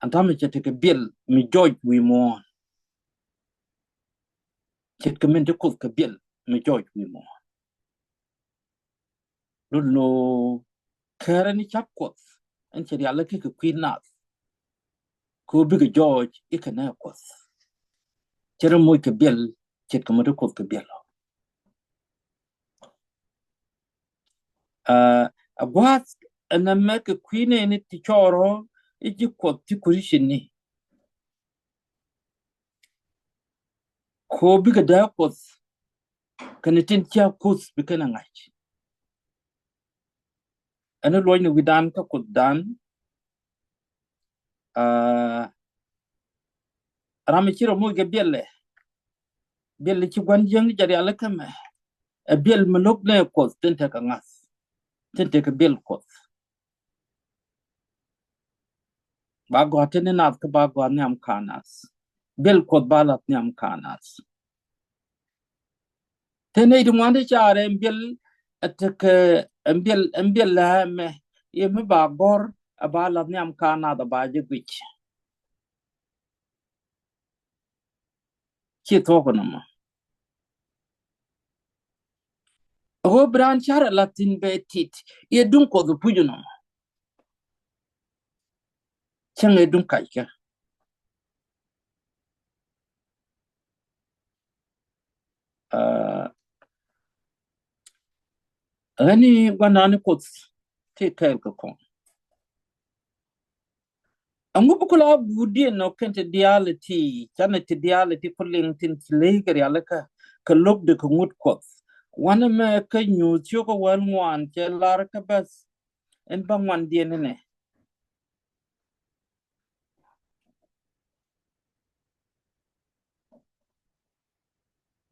Ɛn täämɛ cɛ tekɛ biɛl mi jɔc wi̱i̱ muɔ̱ɔ̱n. Ce̱tkɛ min te Kuoth kɛ biɛl mi jɔc wi̱i̱ muɔ̱ɔ̱n. Lotdɛ nɔ kɛɛrɛ ni ca̱p Kuɔth ɛn cɛ rialikä kɛ kui̱ naath. Kɛ ɣöö bikɛ jɔɔc i̱ kɛ nɛ Kuɔth. Cɛ rɔ moc kɛ biɛl ce̱tkɛ mi te Kuoth kɛ biɛl ɔ. Ɛ, a gua̱a̱th ɛn ɛmɛ kɛ kui̱ nɛɛni ti cɔɔr ɔ i̱ ji̱ Kuɔth ti Kurithiani. Kɛ ɣöö bikɛ dee Kuɔth kɛnɛ tin cia Kuoth bi kɛn ɛ ŋa̱c. Ɛn luɔcni wi̱dan kä Kuothdan. Aa, ram mi ci rɔ moc kɛ biɛlɛ, biɛl ci gua̱n jiäkni jɛ rialikä mɛ, ɛ biɛl mi lo̱k nɛ Kuɔth tin tekɛ ŋa̱th, tin tekɛ biɛl Kuɔth. Ba gɔ̱a̱r tin ni naath kä ba gɔ̱a̱r nhiam ka naath. Biɛl Kuɔth ba la̱th nhiam ka naath. Te nɛy ti ŋuan ti carɛ ɛn biɛl, ɛ tekɛ ɛn biɛl, ɛn biɛl lɛ ɛmɛ, i̱ mi ba gɔ̱r ɛ ba la̱th nhiam ka naath ɛ ba jɛ guic. Ci thuɔ̱k nɔmɔ. Ɣöö bi raan carɛ la̱th thi̱n bɛ tit i̱ duŋ Kuɔth ɛ puc nɔmɔ. Cäŋ ɛ duŋ kackɛ. Aa, ɣän i̱ gua̱ndan ni Kuoth ti kɛɛl kɛ kɔn. Ɛŋu bi ku la guutdiɛn ɔ kɛn ti diaal ɛ ti, canɛ ti diaal ɛ ti ku liŋ tin ci ley kɛ rialikä kɛ lo̱kdɛ kɛ ŋut Kuɔth. Wanɛ mɛ kä Nyuuth ciök ɛ wäl ŋuan cɛ lar kä bɛth ɛn bä ŋuandiɛn inɛ.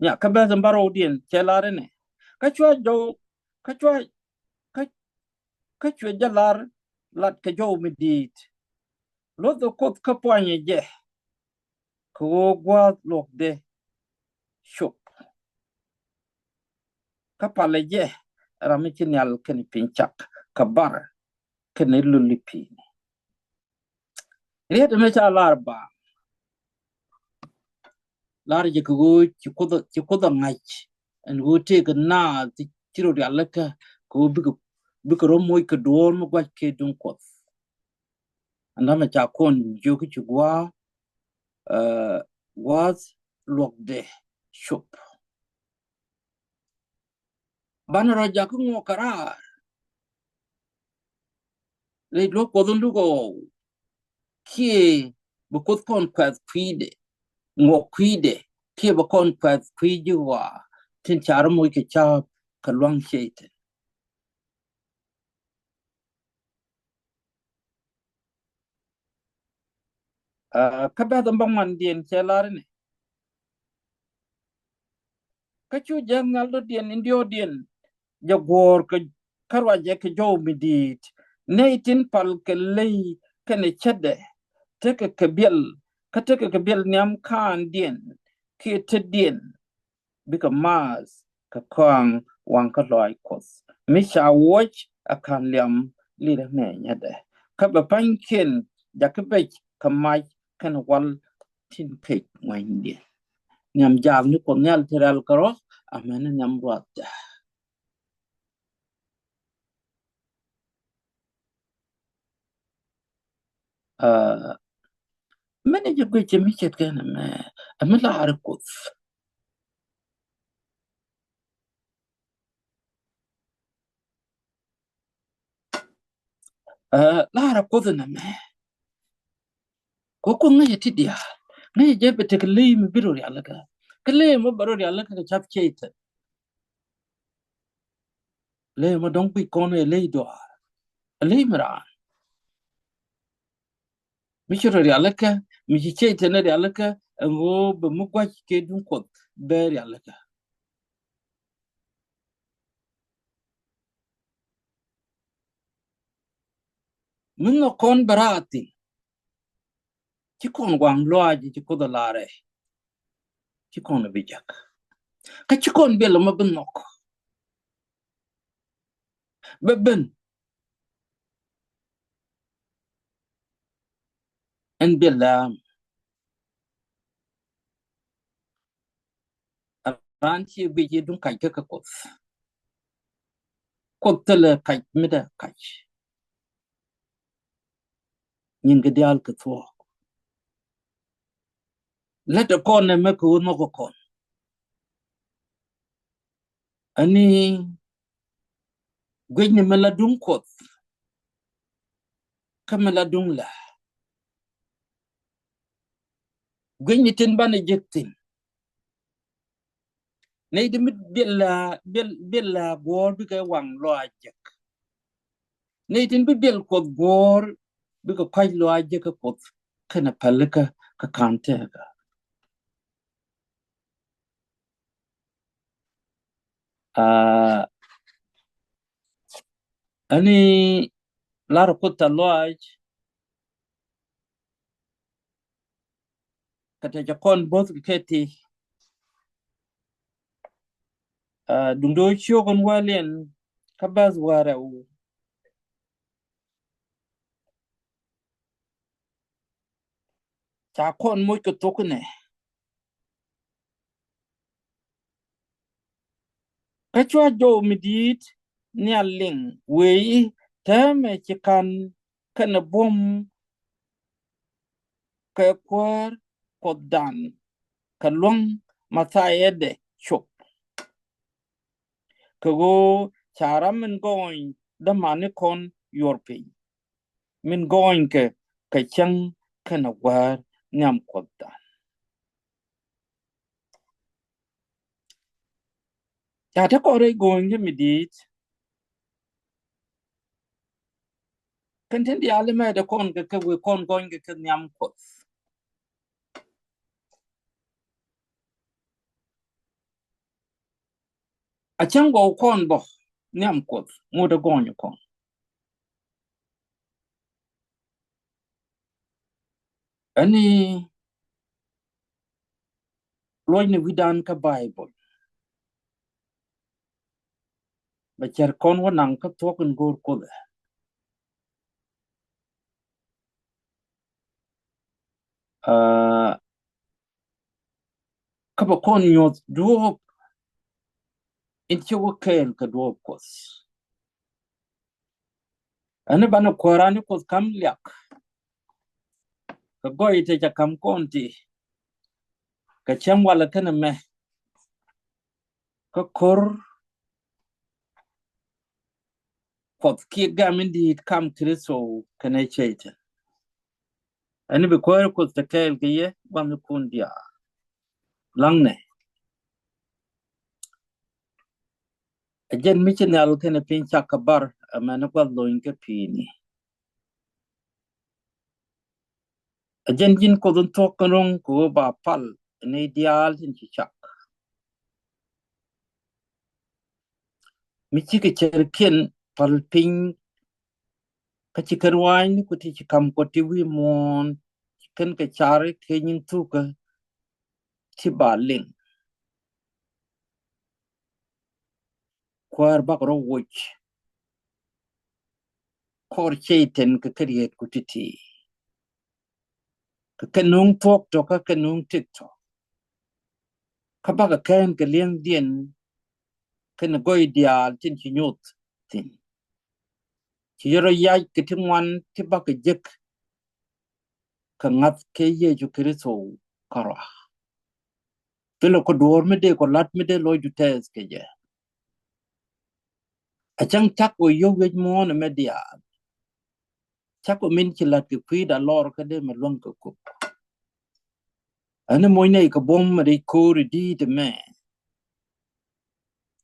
Nya kä bɛth in bärɔwdiɛn cɛ lar inɛ. Kä cua jɔw, kä cua, kä, kä cua jɛ lar lat kɛ jɔw mi di̱i̱t. Luɔth ɛ Kuoth kä puanyɛ jɛ. Kɛ ɣöö gua̱a̱th luɔkdɛ cop. Kä palɛ jɛ ram mi ci nhial kɛnɛ piny cak kɛ bar kɛnɛ lul i̱ pi̱i̱ni. Riet ɛmɛ ca lar ba lar jɛ kɛ ɣöö ci Kuoth, ci Kuoth a ŋa̱c ɛn ɣöö tëëkɛ naath ti ci rɔ rialikä kɛ ɣöö bikɛ, bikɛ rɔ moc kɛ duɔ̱ɔ̱r mi gua̱c kɛ duŋ Kuɔth. Ɛn dämɛ ca kɔn jiök ci gua̱a̱, ɛ, gua̱a̱th luɔkdɛ cop. Banɛ rɔ jakä ŋuɔk kɛ raar. Rɛy luɔk Kuɔth in lukɛ ɣɔw. Kiɛ bi Kuoth kɔn kuɛth kui̱dɛ, ŋuɔk kui̱dɛ, kiɛ bi kɔn kuɛth kui̱ ji̱ ɣɔaa tin ca rɔ moc kɛ ca̱a̱p kɛ luaŋ Cɛytan. Aa, kä bɛ̈th in bä ŋuandiɛn cɛ lar inɛ. Kä cu jɛ ŋal dɔ̱diɛn in diɔ̱ɔ̱diɛn jɛ guɔ̱ɔ̱r kɛ, kä ruacɛ kɛ jɔw mi di̱i̱t. Nɛy tin pal kɛ ley kɛnɛ cätdɛ tekɛ kɛ biɛl, kä tekɛ kɛ biɛl nhiam kaandiɛn kiɛ tetdiɛn. Bikɛ maath kɛ kɔaŋ waŋ kä lɔaac Kuɔth mi ca wuɔc a ka̱n liam lirä ŋɛɛnyädɛ. Kä bɛ pa̱nykiɛn jakä bec kɛ mac kɛn wal tin kec ŋuɛnydiɛn. Nhiam jaakni Kuɔth Nhial ti rɛl kärɔ̱, amäni nhiam ruath jaak. Aa, mɛn ɛ jɛ guic cɛ mi ce̱tkɛ nɛmɛ, ɛ mi laarɛ Kuoth. Aa, laarɛ Kuoth nɛmɛ. Kɛ Kuoth ŋäcɛ ti diaal, ŋäcɛ jɛ bɛ tekɛ ley mi bi rɔ rialikä. Kä ley mi bɛ rɔ rialikä kɛ ca̱p Cɛytan. Ley mi dɔ̱ŋ guic kɔn ɛ ley dɔaar. Ɛ ley mi raan. Mi ci rɔ rialikä, mi ci Cɛytan rialikä, ɛn ɣöö bɛ mi gua̱c kɛ duŋ Kuɔth bɛ rialikä. Mi nhɔk kɔn bɛ raar thi̱n. Ci kɔn waŋ lɔaac ci Kuoth a laarɛ. Ci kɔn bi jak. Kä ci kɔn biɛl mɔ bi nhɔk. Bɛ ben. Ɛn biɛl la raan ci guic i̱ duŋ kac kä kɛ Kuoth. Kuoth thilɛ kac mi dee kac. Nyin kɛ diaal kɛ thuɔ̱k. Lät ɛ kɔn ɛmɛ kɛ ɣöö nhɔk ɛ kɔn. Ani guic ni mi la duŋ Kuɔth kä mi la duŋ la. Guic ni tin banɛ jek thin. Nɛy ti mi biɛl la, biɛl, biɛl la guɔ̱ɔ̱r bikɛ waŋ lɔaac jek. Nɛy tin bi biɛl Kuɔth guɔ̱ɔ̱r bikɛ kɔc lɔaac jek kä Kuɔth kɛnɛ pälikä kä ka̱n tɛɛkä. Aa, ani lar Kuoth tɛ̈th lɔaac kɛ tɛ̈ cɛ kɔn bo̱th kɛ kɛ ti. Aa, duŋdɛ ɣöö ciök in wäl in kä bäth wäl rɛw. Ca kɔn moc kɛ thok inɛ. Kä cua jɔw mi di̱i̱t nhial liŋ wëë i̱ täämɛ ci ka̱n kɛnɛ buɔ̱m kɛ Kuäär Kuɔthdan kɛ luäŋ Mɛthia dɛ cop. Kɛ ɣöö ca ram min gɔɔny dämanikɔn yuɔr piny, min gɔɔnykɛ kɛ cäŋ kɛnɛ Wäär nhiam Kuɔthdan. Ca te kɔn rɛy go̱o̱ny kä mi di̱i̱t. Kɛn tin diaal imɛ te kɔn kɛ kɛ wëë kɔn gɔɔnykɛ kɛ nhiam Kuɔth. A cäŋ gɔw kɔn bä nhiam Kuɔth ŋot ɛ gɔɔny kɔn. Ɛni luɔcni wi̱dan kä Baibol bɛ cär kɔn wä naŋ kä thuɔ̱k in go̱o̱r Kuoth ɛ. Aa, kä bɛ kɔn nyuɔth duɔ̱ɔ̱p in ci wä kɛɛl kɛ duɔ̱ɔ̱p Kuɔth. Ɛn i̱ banɛ kuääran i̱ Kuoth ka̱m liak kɛ gɔy tëë ca ka̱m kɔn ti kɛ cäŋ walɛ kɛnɛ mɛ. Kä ko̱r Kuɔth kiɛ gam in di̱i̱t kam Kritho kɛnɛ Cɛytan. Ɛn i̱ bi kuäär Kuoth te kɛɛl kɛ yɛ gua̱thnikun diaal. Laŋnɛ. Ɛ jɛn mi ci nhial kɛnɛ piny cak kɛ bar, ɛ mɛn gua̱th lony kɛ pi̱i̱ni. Ɛ jɛn ji̱n Kuoth in thuɔ̱k kɛn ro̱ŋ kɛ ɣöö ba pal ni diaal tin ci cak. Mi cikɛ cärkiɛn pal piny kä ci kɛn wa̱a̱nyni ku ti ci ka̱m kɔ ti wi̱i̱ muɔ̱ɔ̱n ci kɛn kɛ car kɛ nyin thukä ti ba liŋ. Kuäär bak rɔ woc kɔr Cɛytan kɛ kɛ riet ku ti̱ti̱. Kɛ kɛ nuŋ thuɔ̱k tɔ kä kɛ nuŋ tëk tɔ. Kä bakɛ kɛn kɛ li̱eŋdiɛn kɛnɛ gɔy diaal tin ci nyoth thi̱n. Ci yɛ rɔ yac kɛ ti ŋuan ti bakɛ jek kɛ ŋa̱th kɛ Yecu Kritho kärɔa. Thilɛ kɔ duɔ̱ɔ̱r mi dee kɔ la̱t mi dee lɔcdu tɛɛth kɛ jɛ. A cäŋ cak kɔ yio̱w wi̱c muɔ̱ɔ̱n ɛmɛ diaal. Cak kɔ min ci la̱t kɛ kui̱da lɔr kä dee mɛ luäŋ kɛ kop. Ɛn i̱ moc nɛy kɛ buɔ̱m mɛ dee ko̱o̱ri di̱i̱t ɛmɛ.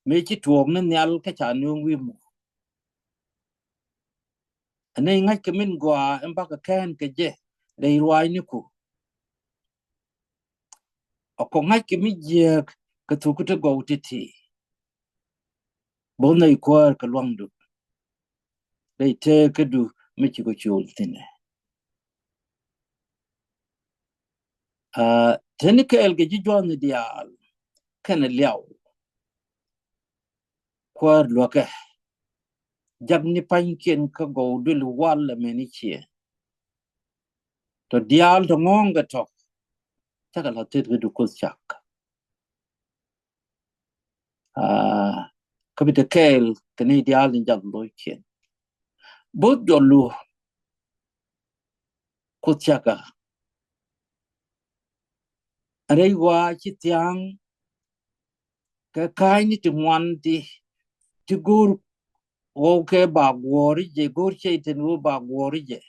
Mëë ci tuɔɔk ni nhial kä ca nööŋ wi̱i̱ muɔ̱ɔ̱n. Ɛ nɛy ŋa̱ckɛ min gɔaa in bakɛ kɛn kɛ jɛ rɛy ruaacniku. A kɔ ŋa̱ckɛ mi jiääk kɛ thuk kä ti gɔw ti̱ti̱. Bo̱th nɛy kuäär kɛ lua̱ŋdu rɛy tëëkädu mi ci kɔ col thi̱nɛ. Aa, teni kɛɛl kɛ ji̱ juɔ̱ɔ̱thni diaal kɛnɛ liaw. Kuäär luäkɛ jakni pa̱nykiɛn kä gɔw duël wal ɛmɛni ciɛ. Tɔ diaal tɔ ŋɔ̱ɔ̱ŋkɛ tɔ cakɛ la̱th tet kɛ du Kuoth cak. Aa, Kä bi te kɛɛl kɛ nɛy diaal tin jal lo̱ckiɛn. Bo̱th jɔl lu Kuoth cakɛ rɛy ɣɔaa ci thia̱a̱ŋ kɛ ka̱a̱cni ti ŋuan ti, ti go̱o̱r ɣɔw kɛ ba guɔ̱ɔ̱r jɛ, go̱o̱r cɛy-tan ɣöö ba guɔ̱ɔ̱r jɛ.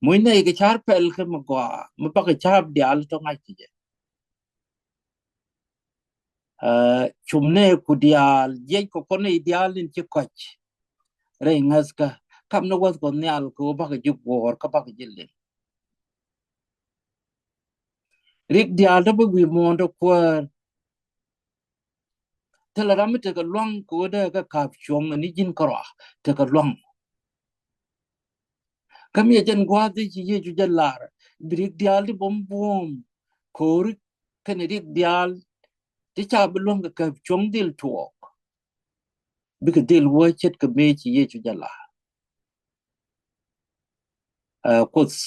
Muc nɛy kɛ ca̱r pɛl kä mi gɔaa mi bakɛ ca̱a̱p diaal tɔ ŋa̱c kɛ jɛ. Ɛ, cum nɛ ku diaal jiɛc kɛ kɔn nɛy diaal in ci kɔc rɛy ŋäthkä. Kam ni wäth Kuɔth Nhial kɛ ɣöö bakɛ ji̱ guɔ̱ɔ̱r kä bakɛ ji̱ liŋ. Rik diaal tɔ bi wi̱i̱ muɔ̱ɔ̱n tɔ kuäär. Thilɛ ram mi tekɛ lua̱ŋ kɛ ɣöö dee kɛ ka̱p cuɔ̱ŋ ni ji̱n kärɔa, tekɛ lua̱ŋ. Kä mi ɛ jɛn gua̱a̱th ci Yecu jɛ lar, bi rik diaal ti buɔ̱m buɔ̱ɔ̱m ko̱ri kɛnɛ rik diaal ti ca bi luäŋ kɛ ka̱p cuɔ̱ŋ dhil tuɔɔk. Bikɛ dhil wä ce̱tkɛ mëë ci Yecu jɛ lar. Ɛ, Kuoth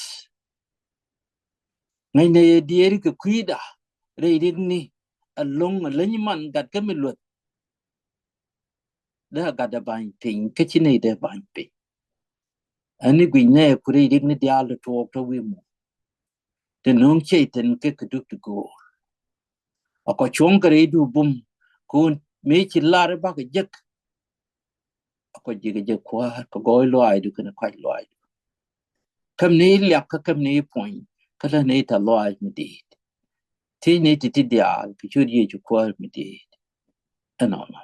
ŋäcnɛ yɛ diɛɛri kɛ kui̱da rɛy rikni, ɛlɔ̱ŋ ɛ leny man gat kä mi luäth. Dee a gat ɛ ba̱ny piny kä ci nɛy dee ba̱ny piny. Ɛn ni guic nɛ ku rɛy rikni diaal ti tuɔɔk tɔ wi̱i̱ muɔ̱ɔ̱n. Ti no̱o̱ŋ cɛy-tan kɛ kɛ duk ti go̱o̱r. A kɔ cuɔ̱ŋ kɛ rɛy dup bum kun mëë ci lar bakɛ jek. A kɔ ji̱ kɛ jek kuäär kɛ gɔɔy lɔaacdu kɛnɛ kɔc lɔaacdu. Käm ni liak kä käm ni puɔ̱ny kä lä ni tɛ̈th lɔaac mi di̱i̱t. Thiec ni ti̱ti̱ diaal kɛ ciöt Yecu kuäär mi di̱i̱t. Ɛnɔnɔ.